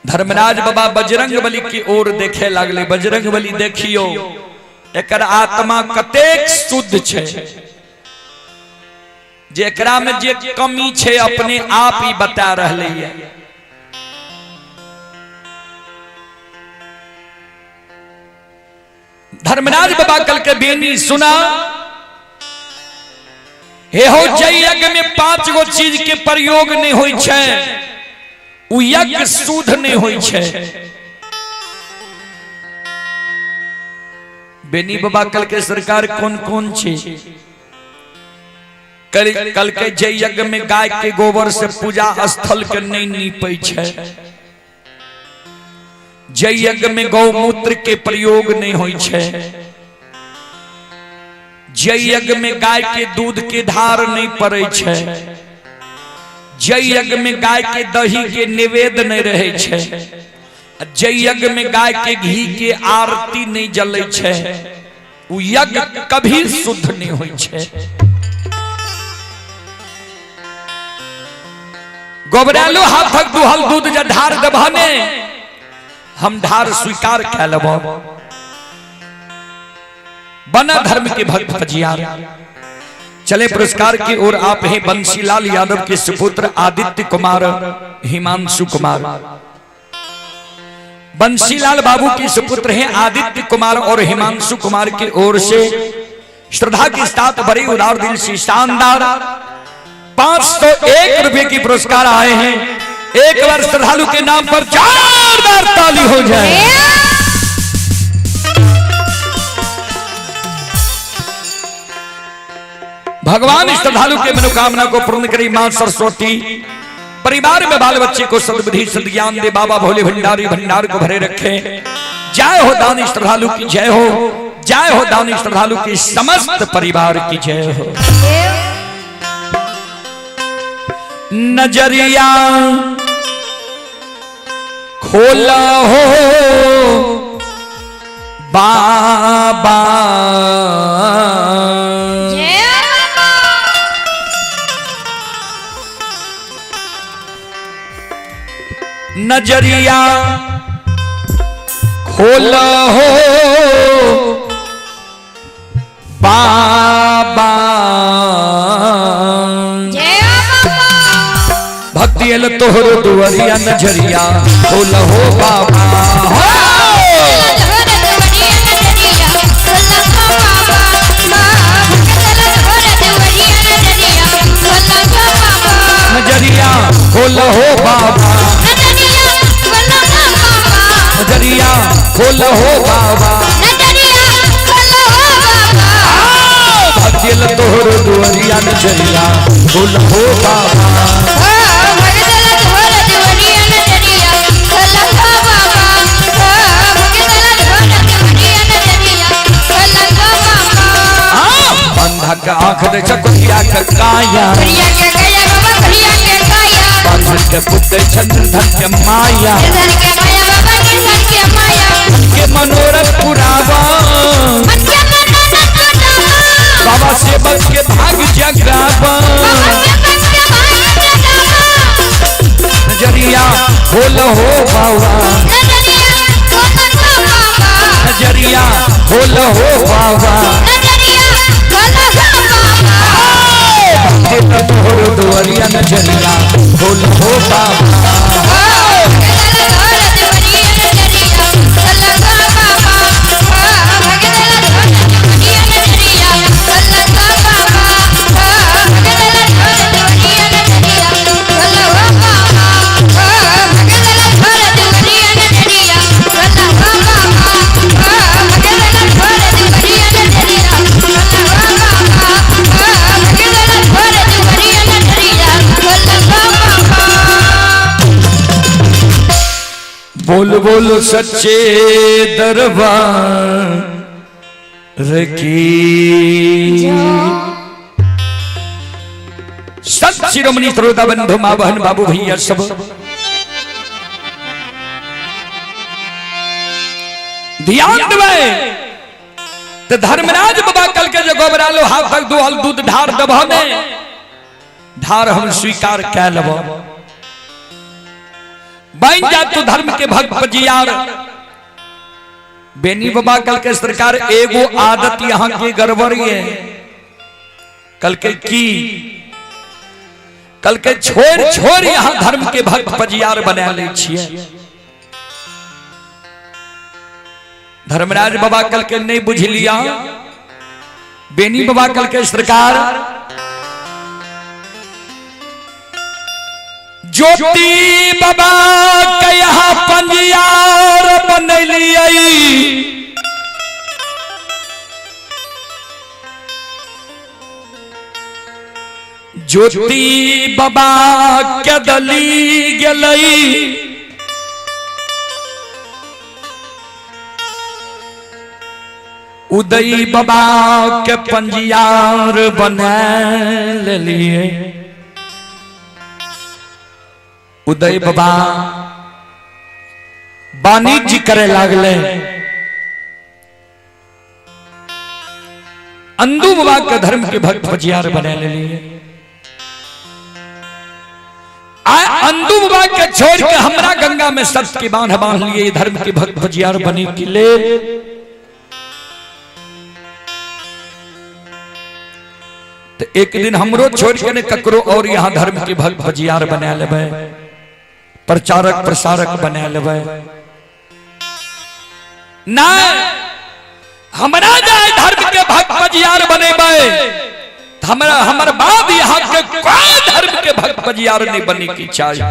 [SPEAKER 1] धर्मराज बाबा बजरंग बली की ओर देखे लागले। बजरंग बली देखियो एकर आत्मा कतेक शुद्ध छे। जेकरा में जे कमी छै अपने आप ही बता रहले है। धर्मराज बाबा कल के बेनी सुना हे हो जय यज्ञ में 5 गो चीज के प्रयोग नहीं होई छै, उ यज्ञ शुद्ध नहीं होई छै। बेनी बाबा कल के सरकार कौन कौन छे? कल कल के जय यज्ञ में गाय के गोबर से पूजा स्थल के नहीं नीपै छै, जय यज्ञ में गौमूत्र के प्रयोग नहीं होई छै, जय यज्ञ में गाय के दूध के धार नहीं पड़े छै, जय यज्ञ में गाय के दही के निवेद नहीं रहे छै, जय यज्ञ में गाय के घी के आरती नहीं जले छै, उ यज्ञ कभी शुद्ध नहीं होई छै। गोबरालो हाथक दुहल दूध जे ढार देबह ने, हम ढार स्वीकार कै लेब। बना धर्म के भक्त फजियार। चले पुरस्कार की ओर आप हैं बंसीलाल यादव के सुपुत्र आदित्य कुमार हिमांशु कुमार। बंसीलाल बाबू के सुपुत्र हैं आदित्य कुमार और हिमांशु कुमार की ओर से श्रद्धा के साथ बड़े उदार दिल से शानदार 501 रुपए की पुरस्कार आए हैं। एक बार श्रद्धालु के नाम पर 4 बार ताली हो जाए। भगवान श्रद्धालु के मनोकामना को पूर्ण करी मां सरस्वती। परिवार में बाल बच्चे को सद्बुद्धि सद्ज्ञान दे। बाबा भोले भंडारी भंडार को भरे रखे। जय हो दानी श्रद्धालु की जय हो, जय हो दानी श्रद्धालु की समस्त परिवार की जय हो। नजरिया खोला हो बाबा, नजरिया खोल हो बाबा। भक्ति एल तोहर दुआरिया नजरिया खोल हो बाबा। नजरिया खोल हो बाबा, नजरिया खोल हो बाबा। भक्ति एल तोहर दुआरिया नजरिया खोल हो बाबा। बंधक आंख दे चकुरिया के काया, बंधन के पुत्र चंद्र धन के माया, के मनोरथ पुरावा, बाबा सेवक के भाग जगावा। नजरिया खोल हो बाबा, नजरिया खोल हो बाबा। तोहर दुआरिया नजरिया खोल हो बाबा। बोल बोल सच्चे दरबार की। सत शिरोमणि श्रोता बंधु माँ बहन बाबू भैया सब ध्यान देवे। तो धर्मराज बाबा कल के जो गोबरालो हाथ तक दुहल दूध ढार दबह ने ढार हम स्वीकार कै लेब। बन जा तू धर्म के भक्त पजियार। बेनी बाबा कल के सरकार एगो आदत यहाँ के गड़बड़ है। कल के की कल के छोड़ छोड़ यहाँ धर्म के भक्त पजियार बना ले छिए। धर्मराज बाबा कल के नहीं बुझ लिया। बेनी बाबा कल के सरकार ज्योति बाबा के यहाँ पंजियार बनलियै, ज्योति बाबा के दली गेलई, उदय बाबा के पंजियार बना लेलिए। उदय बाबा वाणिज्य करे लागले, अंदू बाबा के धर्म के भक्त पजियार बना लेलिए। अंदू बाबा के छोड़ के हमरा गंगा में सत्य के बांध बांध लिए धर्म के भक्त पजियार बने के ले। तो एक दिन हमरो छोड़ के ने ककरो और यहाँ धर्म के भक्त भजियार बना लेबै, प्रचारक प्रसारक बना लेबै। ना हमरा जाए धर्म के भक्त भजियार बनेबै, हमरा हमर बाद यहाँ के कोई धर्म के भक्त भजियार नहीं बने की चाहिए।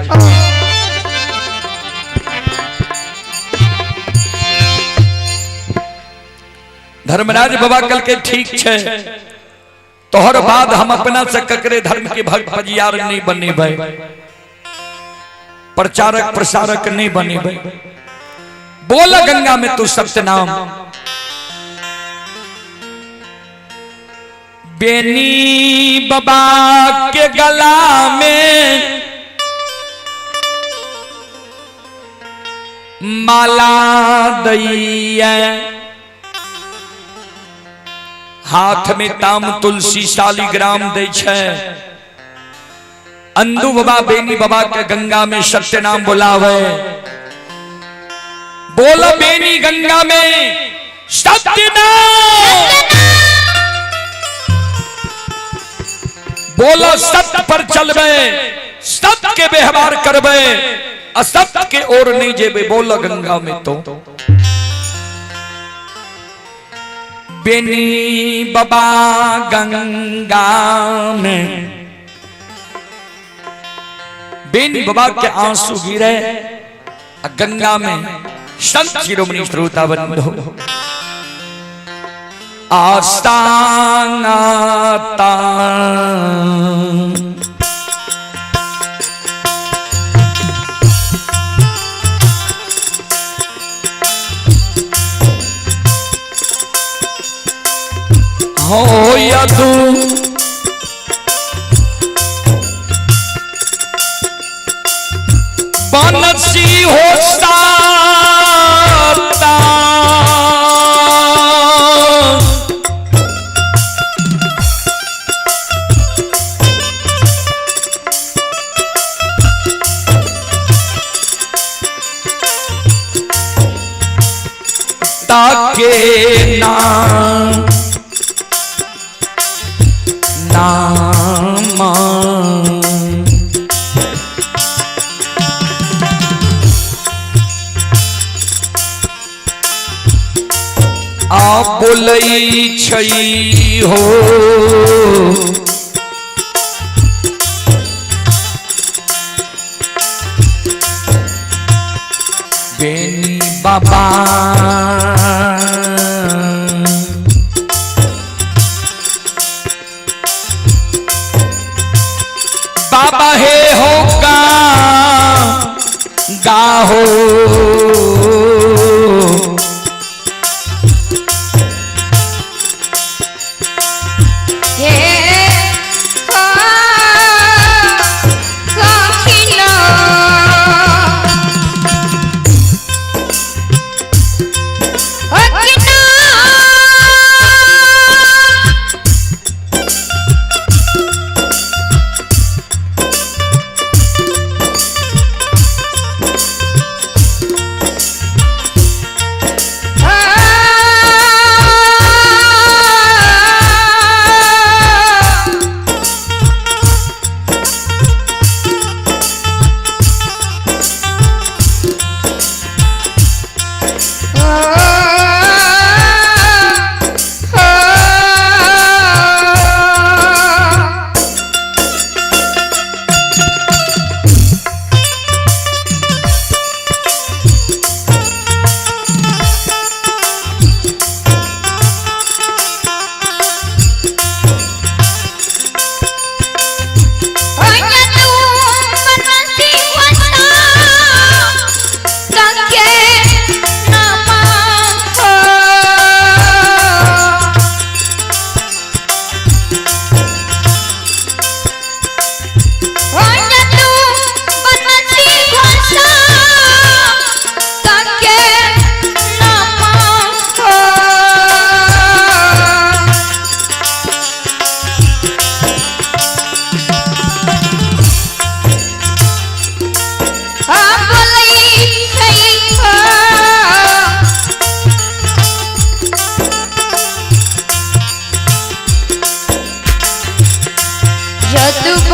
[SPEAKER 1] धर्मराज बाबा कल के ठीक छे, तोहर बाद हम अपना से ककरे धर्म के भक्त भजियार नहीं बनेबै, प्रचारक प्रसारक नहीं बनेबै। बोल गंगा में तू सत्य नाम। बेनी बाबा के गला में माला दैया, हाथ में ताम तुलसी शालिग्राम दै छै। अंदू बाबा बेनी बाबा के गंगा में सत्य नाम बुलावे, बोल बेनी गंगा में सत्य नाम, बोलो सत्य पर चलबे, सत्य के व्यवहार करबे, असत्य के ओर नहीं जेबे। बोल गंगा में तो बेनी बाबा गंगा में बेनी बाबा के आंसू गिरे गंगा में। संत शिरोमणि श्रोता बंधु आस्तांगाता हो यदु बनसी हो साता, ताके ना नाम आ बोलै छै हो बेनी बाबा, बाबा हे हो गा गाहो
[SPEAKER 2] हे हो कखिनो अकिना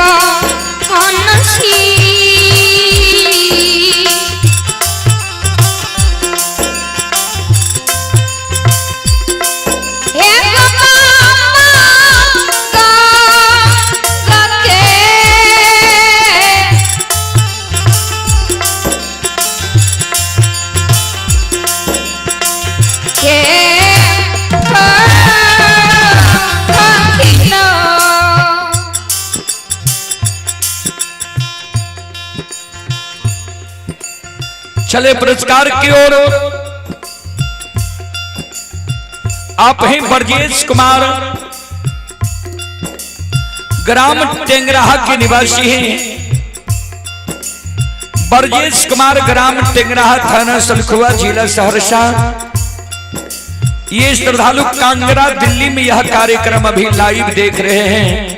[SPEAKER 2] अनसी। हे गो बाबा गंगा के के किनो।
[SPEAKER 1] चले पुरस्कार की ओर। आप हैं ब्रजेश कुमार, ग्राम टेंगराहा के निवासी हैं। ब्रजेश कुमार, ग्राम टेंगराहा, थाना सलखुआ, जिला सहरसा। ये श्रद्धालु कांगड़ा दिल्ली में यह कार्यक्रम अभी लाइव देख रहे हैं।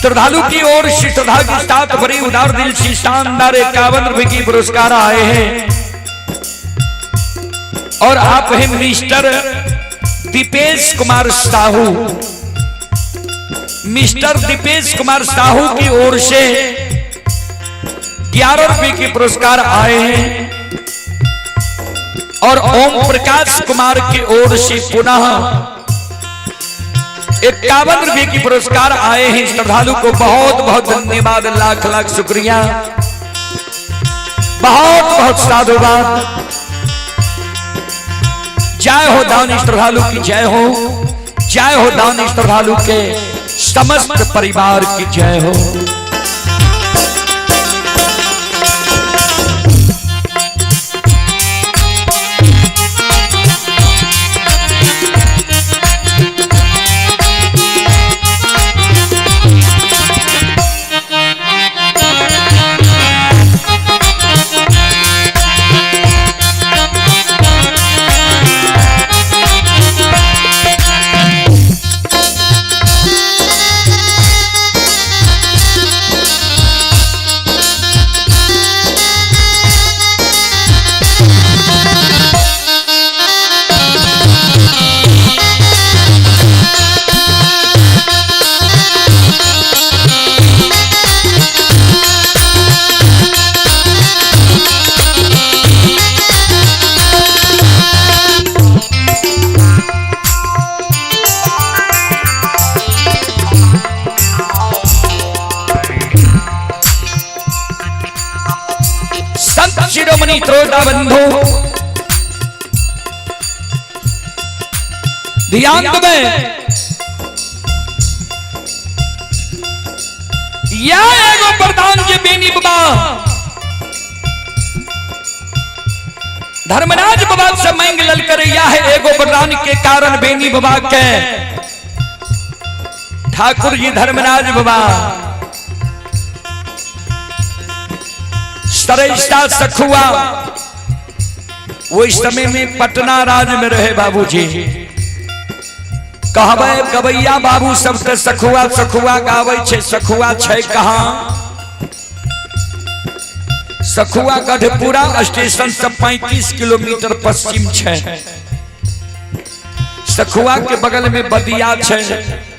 [SPEAKER 1] श्रद्धालु की ओर से श्रद्धा के साथ बड़ी उदार दिल से शानदार 51 रुपए की पुरस्कार आए हैं। और आप हैं मिस्टर दीपेश कुमार साहू। मिस्टर दीपेश कुमार साहू की ओर से 11 रुपए के पुरस्कार आए हैं। और ओम प्रकाश कुमार की ओर से पुनः 51 रुपए की पुरस्कार आए हैं। श्रद्धालु को बहुत बहुत धन्यवाद, लाख लाख शुक्रिया, बहुत बहुत साधुवाद। जय हो दानी श्रद्धालु की जय हो, जय हो दानी श्रद्धालु के समस्त परिवार की जय हो। संत शिरोमणि त्रोटा बंधु ध्यान में या एगो प्रधान जे बेनी बाबा धर्मराज बाबा से मांग लल कर या है एगो वरदान के कारण बेनी बाबा के ठाकुर जी धर्मराज बाबा सरैसा सखुआ वो इस समय में पटना राज में रहे बाबूजी। कहबै गवैया बाबू सब के सखुआ सखुआ गाबै छै, सखुआ छै कहाँ? सखुआ गढ़पुरा स्टेशन से 35 किलोमीटर पश्चिम छै। सखुआ के बगल में बदिया छै,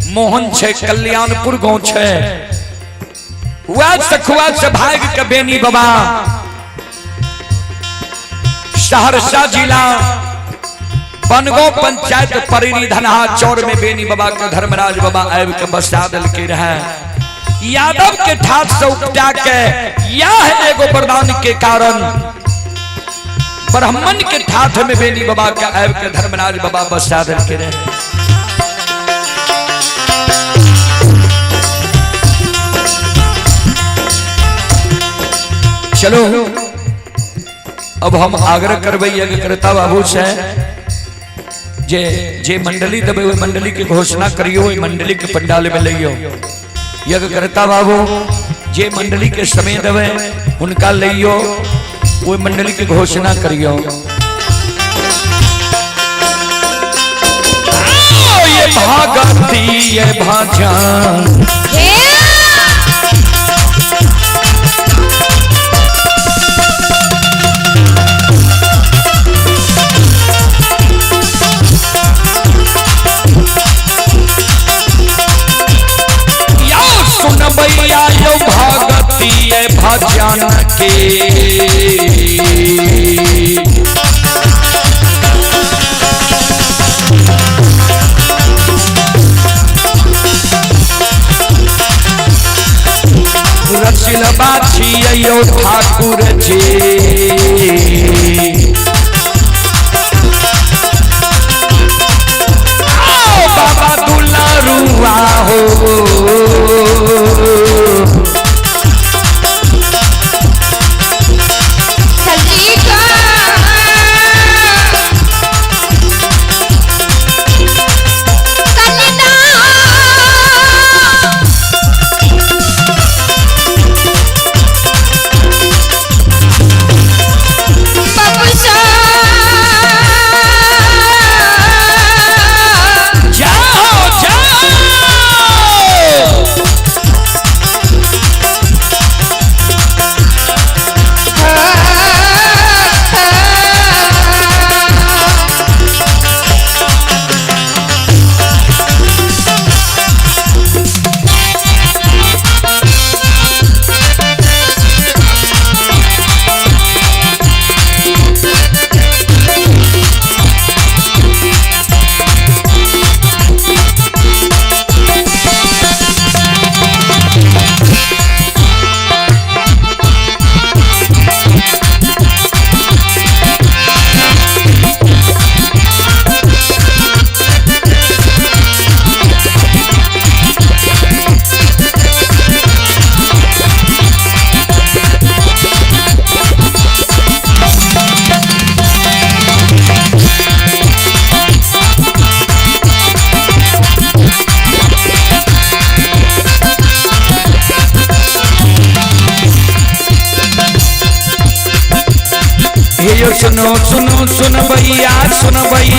[SPEAKER 1] मोहन छै, कल्याणपुर गांव छै। वह सखुआ से भाग के बेनी बाबा सहरसा जिला बनगांव पंचायत परिणी धनहा चौर में बेनी बाबा के धर्मराज बाबा आबि के बसा देलके रहे। यादव के ठाठ से उपटा के यह एगो वरदान के कारण ब्राह्मण के ठाठ में बेनी बाबा के आबि के धर्मराज बाबा बसा देलके रहे। चलो अब हम आग्रह करबै यज्ञकर्ता बाबू से जे जे मंडली देबै ओहि मंडली के घोषणा करियो, ओहि मंडली के पंडाल में लइयो। यज्ञकर्ता बाबू जे मंडली के समय देबै हुनका लइयो, ओहि मंडली के घोषणा करियो। ये भागती ये भाजन
[SPEAKER 2] हे
[SPEAKER 1] सुनो सुनो सुनबैया सुनबई।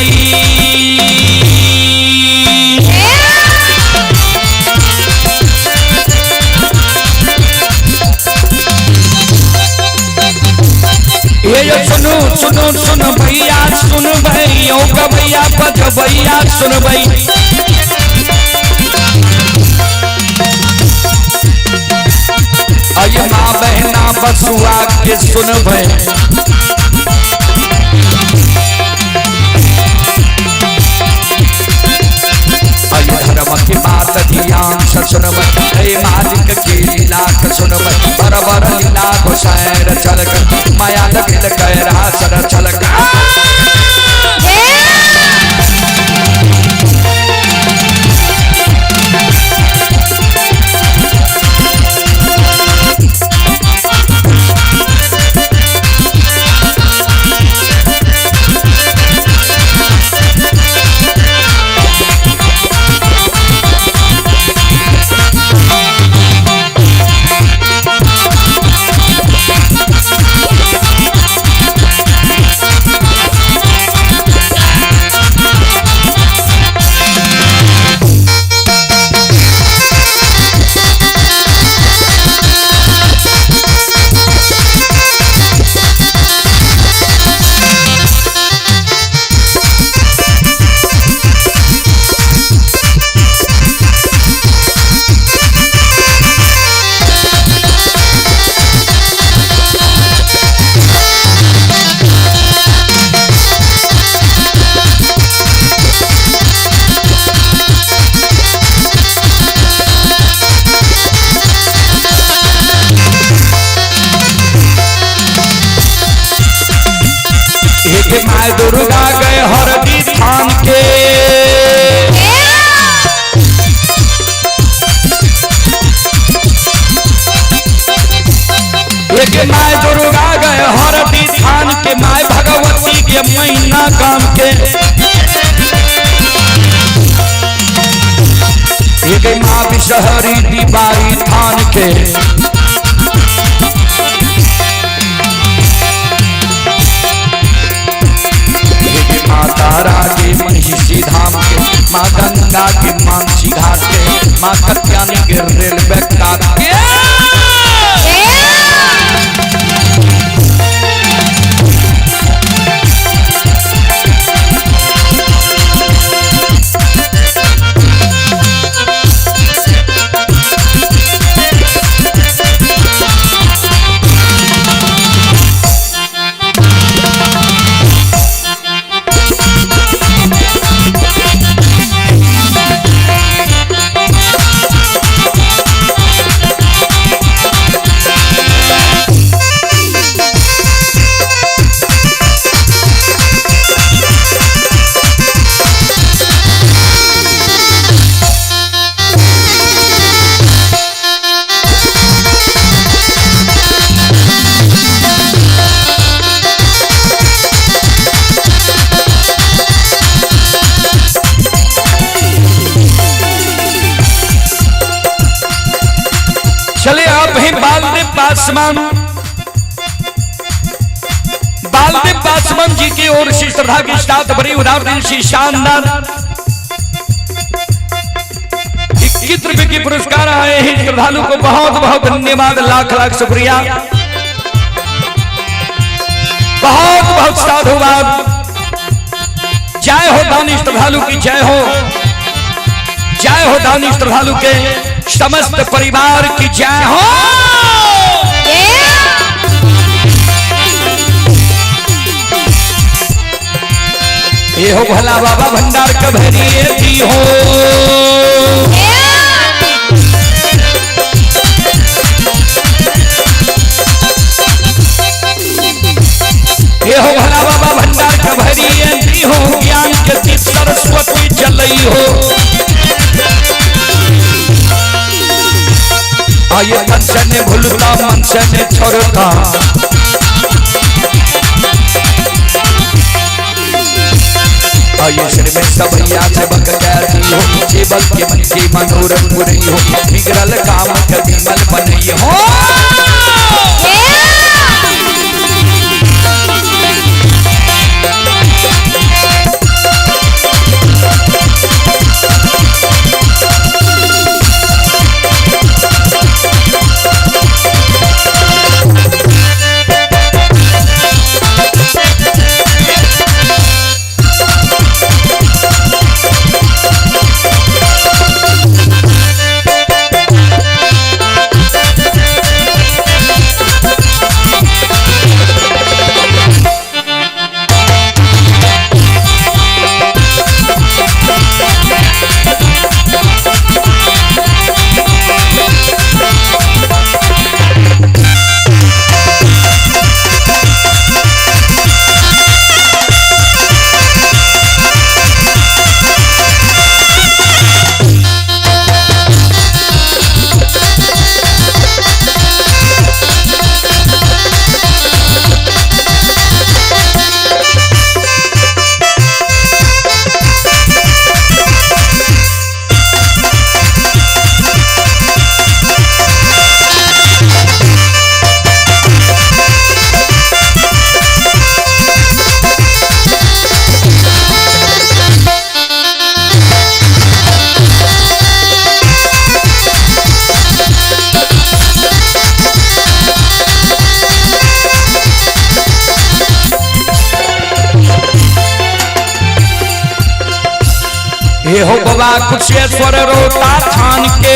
[SPEAKER 1] ये जो सुनो सुनो सुनबैया सुनबई, ओ गबैया बजबैया सुनबई। अये माँ बहना बसुआ के सुनबई। धर्म की बात ध्यान से सुनबै, हे मालिक की लीला के सुनबै। बरबर लीला गोसाएर चलक, माया लगिल कैरा सर छलक। माय दुर्गा गए हरदी थान के, एक my Durga गए हरदी थान के, my Bhagwati के महीना काम के। एक माँ विषहरी दीवारी थान के, माँ तारा के महिषी धाम के, माँ गंगा के मानसी घाट के, माँ कत्यानी के रेलवे काट के। चले आप हैं बालदेव पासवान, बालदेव पासवान जी की ओर से श्रद्धा के साथ बड़ी उदार दिल से शानदार 21 रुपए के पुरस्कार आए हैं। श्रद्धालु को बहुत बहुत धन्यवाद, लाख लाख शुक्रिया, बहुत बहुत साधुवाद। जय हो दानी श्रद्धालु की जय हो, जय हो दानी श्रद्धालु के समस्त परिवार की जय हो। ये हो भला बाबा भंडार कभरी थी हो। ये हो भला बाबा भंडार कभरी थी हो, ज्ञान के सरस्वती चलई हो। आये तन से ने भूलता मन से ने छोड़ता, आये सिर में सबैया से बक गई हो, जीवन के मन की मनोरथ पूरी हो, बिगड़ल काम के विमल बनई हो। हे हो बाबा कुशेश्वर रोता थान के।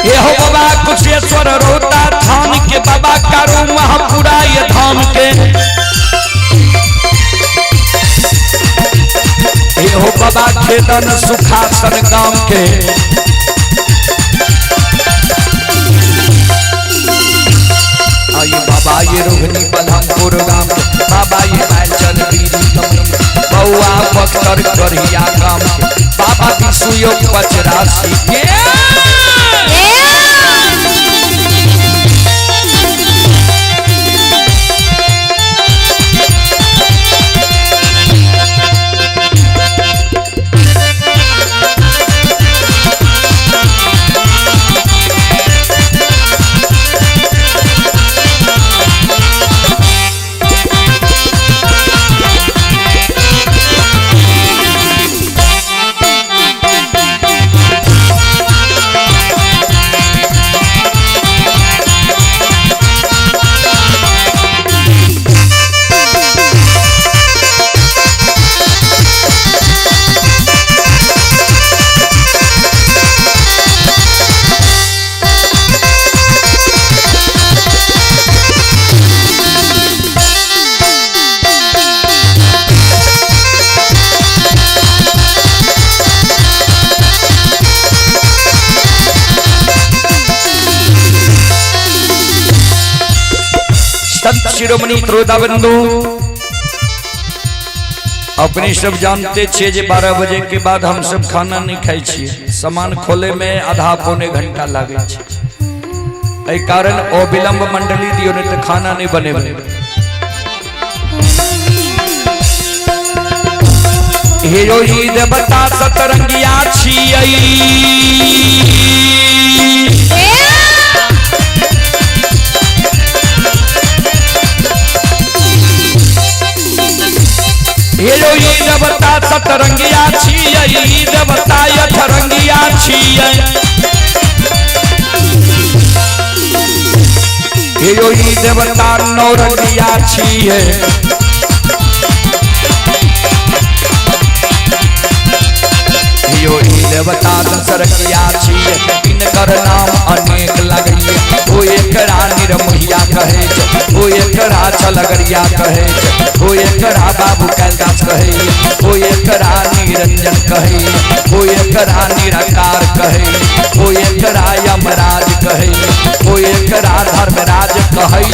[SPEAKER 1] हे हो बाबा कुशेश्वर रोता थान के, बाबा करू वहां पूरा ये धाम के। हे हो बाबा खेदन सुखासन गांव के। आइए बाबा ये रोहिणी बलहमपुर गांव के, बाबा ये बालचंद बीरी कमीन, बउआ बख्तर करिया गांव के, बाबा विष्णु पचरासी के। संत शिरोमणि त्रोता बंधु, अपने सब जानते छे जे 12 बजे के बाद हम सब खाना नहीं खाई छिए, सामान खोले में आधा पौने घंटा लागे छे। एहि कारण अविलंब मंडली दियो, नहीं तो खाना नहीं बनेबै। हे यो ई देवता सतरंगिया छियै, हे यो ई देवता सतरंगिया छियै, ई देवता अठरंगिया छियै। हे यो ई देवता नौरंगिया छियै। हे यो ई देवता दशरंगिया छियै, इनकर नाम अनेक लगैये। ओ एकरा निरमोहिया कहै छै, ओ एकरा छलगरिया कहै छै, ओ एकरा बाबू कैलदास कहै, ओ एकरा निरंजन कहै, ओ एकरा निराकार कहै, ओ एकरा यमराज कहै, ओ एकरा धर्मराज कहै।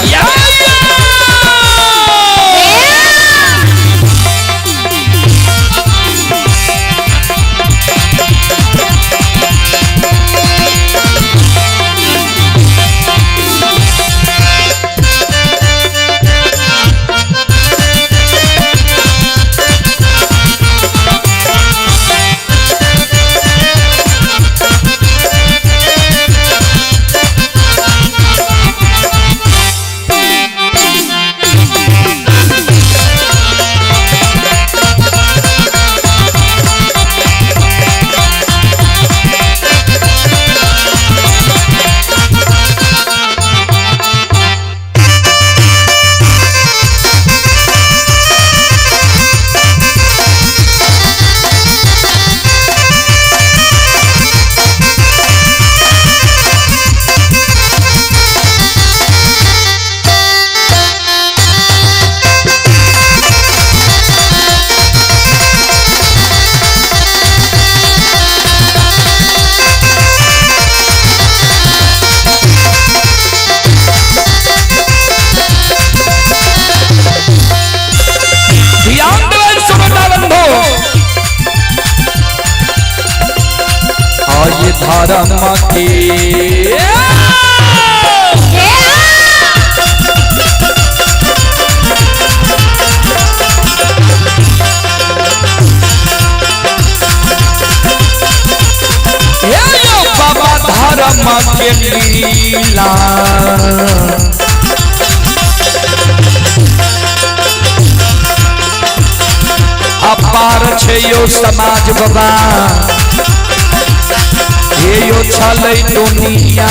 [SPEAKER 1] धर्म के बाबा धर्म के लीला अपार छे यो समाज बाबा, हे यो छलै दुनिया।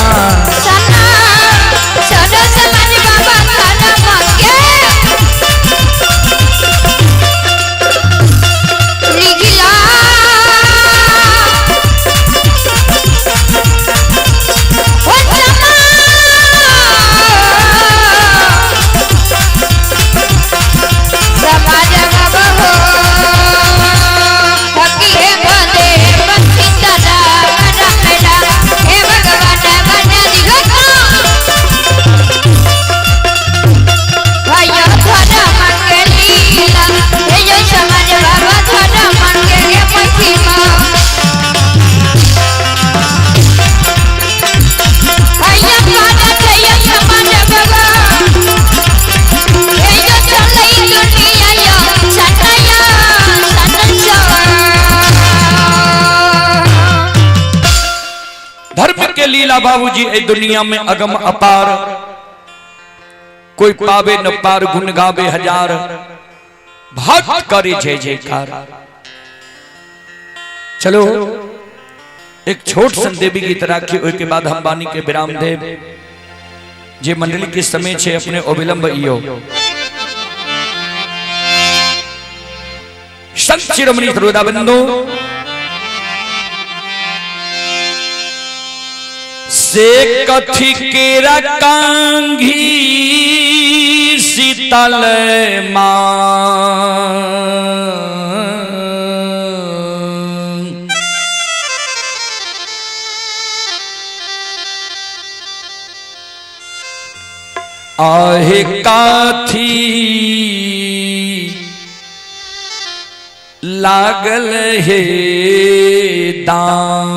[SPEAKER 2] सना, सनो समाज बाबा।
[SPEAKER 1] लीला बाबूजी ए दुनिया में अगम अपार, कोई पावे न पार, गुण गावे हजार, भक्त करे जय जयकार। चलो एक छोट सन देवी गीत राखी, ओहि के बाद हम वाणी के विराम देव। जे मंडली के समय छे अपने अविलंब इयो। संत शिरोमणि श्रोता बंधु से कथी केरा कांघी शीतल मां, आहे काथी लागल हे दान।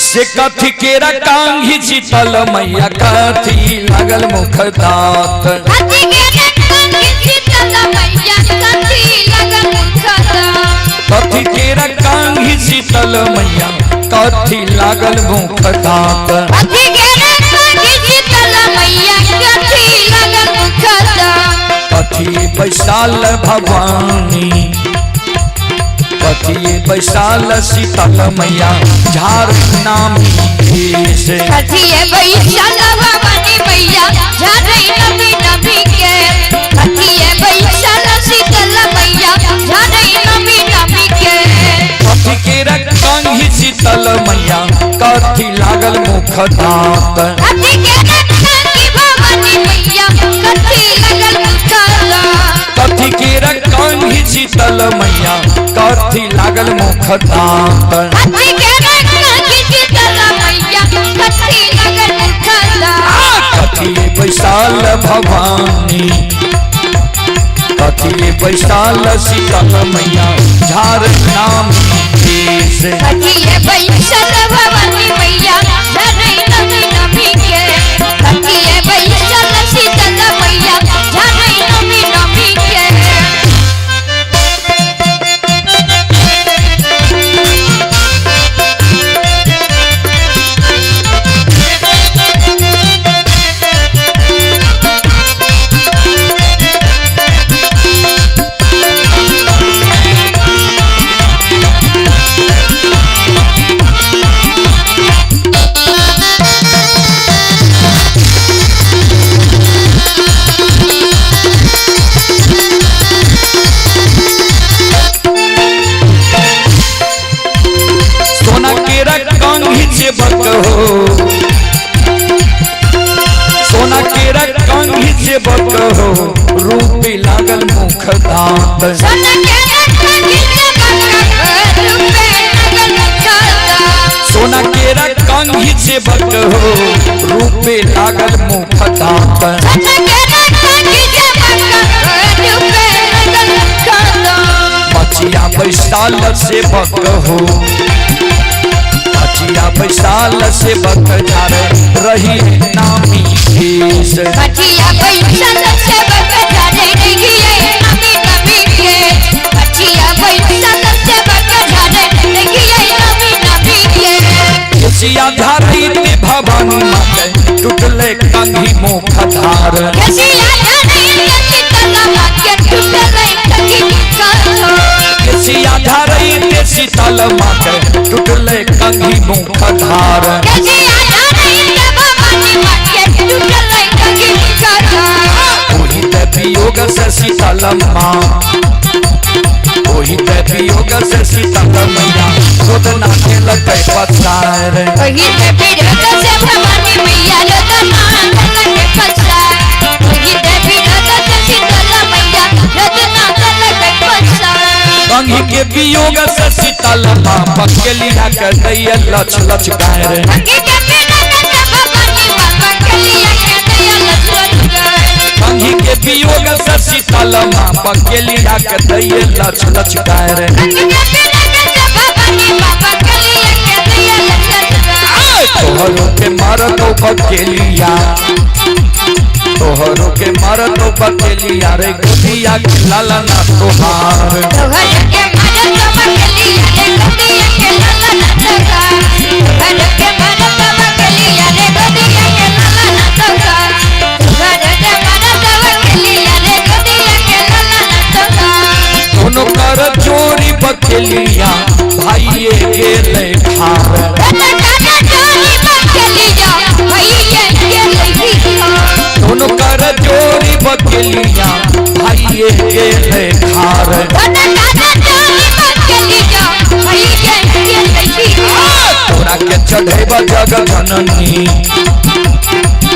[SPEAKER 1] से कथी केरा कांघी शीतल मैया कथी लागल मुख दांत।
[SPEAKER 2] कथी केरा कांघी शीतल मैया कथी लागल मुख दांत।
[SPEAKER 1] कथी केरा कांघी शीतल मैया कथी लागल मुख दांत।
[SPEAKER 2] कथी केरा कांघी शीतल मैया कथी लागल मुख दांत।
[SPEAKER 1] कथी बैसाल भवानी, कथी बैसाल शीतल मैया झार नामी केश।
[SPEAKER 2] कथी बैसाल भवानी मैया झार नमी नमी के। कथी बैसाल शीतल मैया झार नमी नमी के।
[SPEAKER 1] कथी केरा कांघी शीतल मैया कथी लागल मुख दांत।
[SPEAKER 2] कथी केरा कांघी भवानी मैया कथी लागल मुख दांत।
[SPEAKER 1] कथी केरा कांघी शीतल मैया कथी लागल मुख दांत।
[SPEAKER 2] कथी केरा कांघी शीतल मैया कथी लागल मुख दांत।
[SPEAKER 1] कथी बैसाल भवानी, कथी बैसाल शीतल मैया झार नामी केश।
[SPEAKER 2] कथी बैसाल भवानी मैया झार नमी नमी के। कथी बैसाल शीतल मैया झार नमी नमी के।
[SPEAKER 1] सोना केरा कांघी चेबक हो, सोना केरा कांघी चेबक हो, रूपी लागल मुख दांत।
[SPEAKER 2] सोना केरा कांघी चेबक हो, रूपे लागल मुख दांत।
[SPEAKER 1] सोना केरा कांघी चेबक हो, रूपे लागल मुख दांत।
[SPEAKER 2] सोना केरा कांघी चेबक हो, रूपे लागल मुख दांत।
[SPEAKER 1] मचिया बैसाल सेवक हो, मचिया बैसाल सेवक झार रही नामी केश।
[SPEAKER 2] मचिया बैसाल सेवक झार रही नामी नमी के। मचिया बैसाल सेवक झार रही नामी नमी के।
[SPEAKER 1] मचिया झारी ते भवानी माते टूटले कंघी मुख धार।
[SPEAKER 2] मचिया झारी ते शीतल माते टूटले कंघी मुख धार।
[SPEAKER 1] मचिया झारी ते शीतल माते टूटले कंघी मुख धार।
[SPEAKER 2] मचिया झारी ते भवानी माते टूटले कंघी मुख धार।
[SPEAKER 1] ओही ते वियोग से शीतल माँ, ओही ते वियोग से शीतल मैया रोदना खेलक पसार।
[SPEAKER 2] ओही ते वियोग से भवानी मैया रोदना खेलक पसार। ओही ते वियोग से शीतल मैया रोदना खेलक पसार।
[SPEAKER 1] कंघी के वियोग से शीतल माँ बकेलिया के दैया लच लच गाय।
[SPEAKER 2] कंघी के वियोग से भवानी माँ बकेलिया के दैया लच लच गाय।
[SPEAKER 1] कंघी के वियोग से शीतल माँ बकेलिया के दैया लच लच गाय।
[SPEAKER 2] कंघी के वियोग से भवानी माँ बकेलिया के दैया लच लच गाय।
[SPEAKER 1] तोहरो के मारतो बकेलिया, तोहरो के मारतो बकेलिया रे गोदिया के लाला ना तोहार।
[SPEAKER 2] तोहरो के मारतो
[SPEAKER 1] चढ़ेबा जग जननी,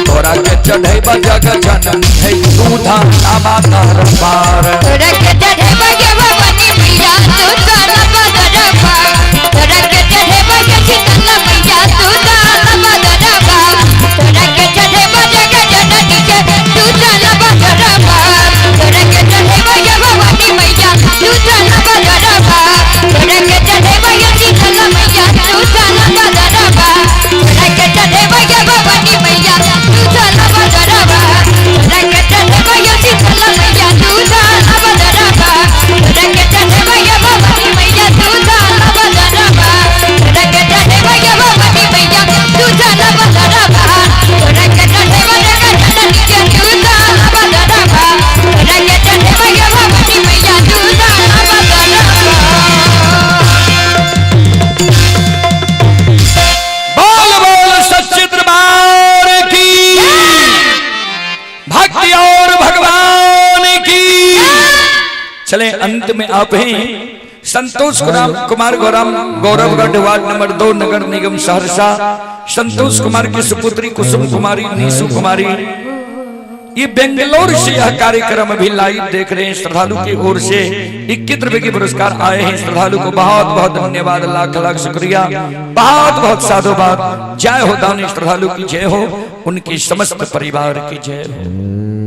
[SPEAKER 1] तोरा के चढ़ेबा जग जननी है दूधा लाबा दरबार।
[SPEAKER 2] तोरा के चढ़ेबा गे भवानी मैया तू ताला बदरबा, तोरा के चढ़ेबा गे शीतल मैया तू ताला बदरबा, तोरा के चढ़ेबा जग जननी के तू ताला बदरबा, तोरा के चढ़ेबा गे भवानी मैया तू ताला बदरबा, तोरा के चढ़ेबा गे शीतल मैया तू ताला बदरबा, तोरा के चढ़ेबा गे भवानी मैया तू ताला बदरबा, तोरा के चढ़ेबा गे शीतल मैया तू ताला बदरबा, तोरा के चढ़ेबा गे भवानी मैया तू ताला बदरबा, तोरा के चढ़ेबा गे भवानी मैया तू ताला बदरबा, तोरा के चढ़ेबा जग जननी के तू ताला बदरबा, तोरा के चढ़ेबा गे भवानी मैया तू ताला बदरबा।
[SPEAKER 1] बोल बोल सच्चे दरबार की, भक्ति और भगवान की। चले अंत में आप हैं संतोष कुमार गौरव, गौरवगढ़ वार्ड नंबर 2, नगर निगम सहरसा। संतोष कुमार की सुपुत्री कुसुम कुमारी, नीसू कुमारी, ये बेंगलोर से यह कार्यक्रम अभी लाइव देख रहे हैं। श्रद्धालु की ओर से 21 रुपए के पुरस्कार आए हैं। श्रद्धालु को बहुत बहुत धन्यवाद, लाख लाख शुक्रिया, बहुत बहुत साधुवाद। जय हो दानी श्रद्धालु की जय हो, उनकी समस्त परिवार की जय हो।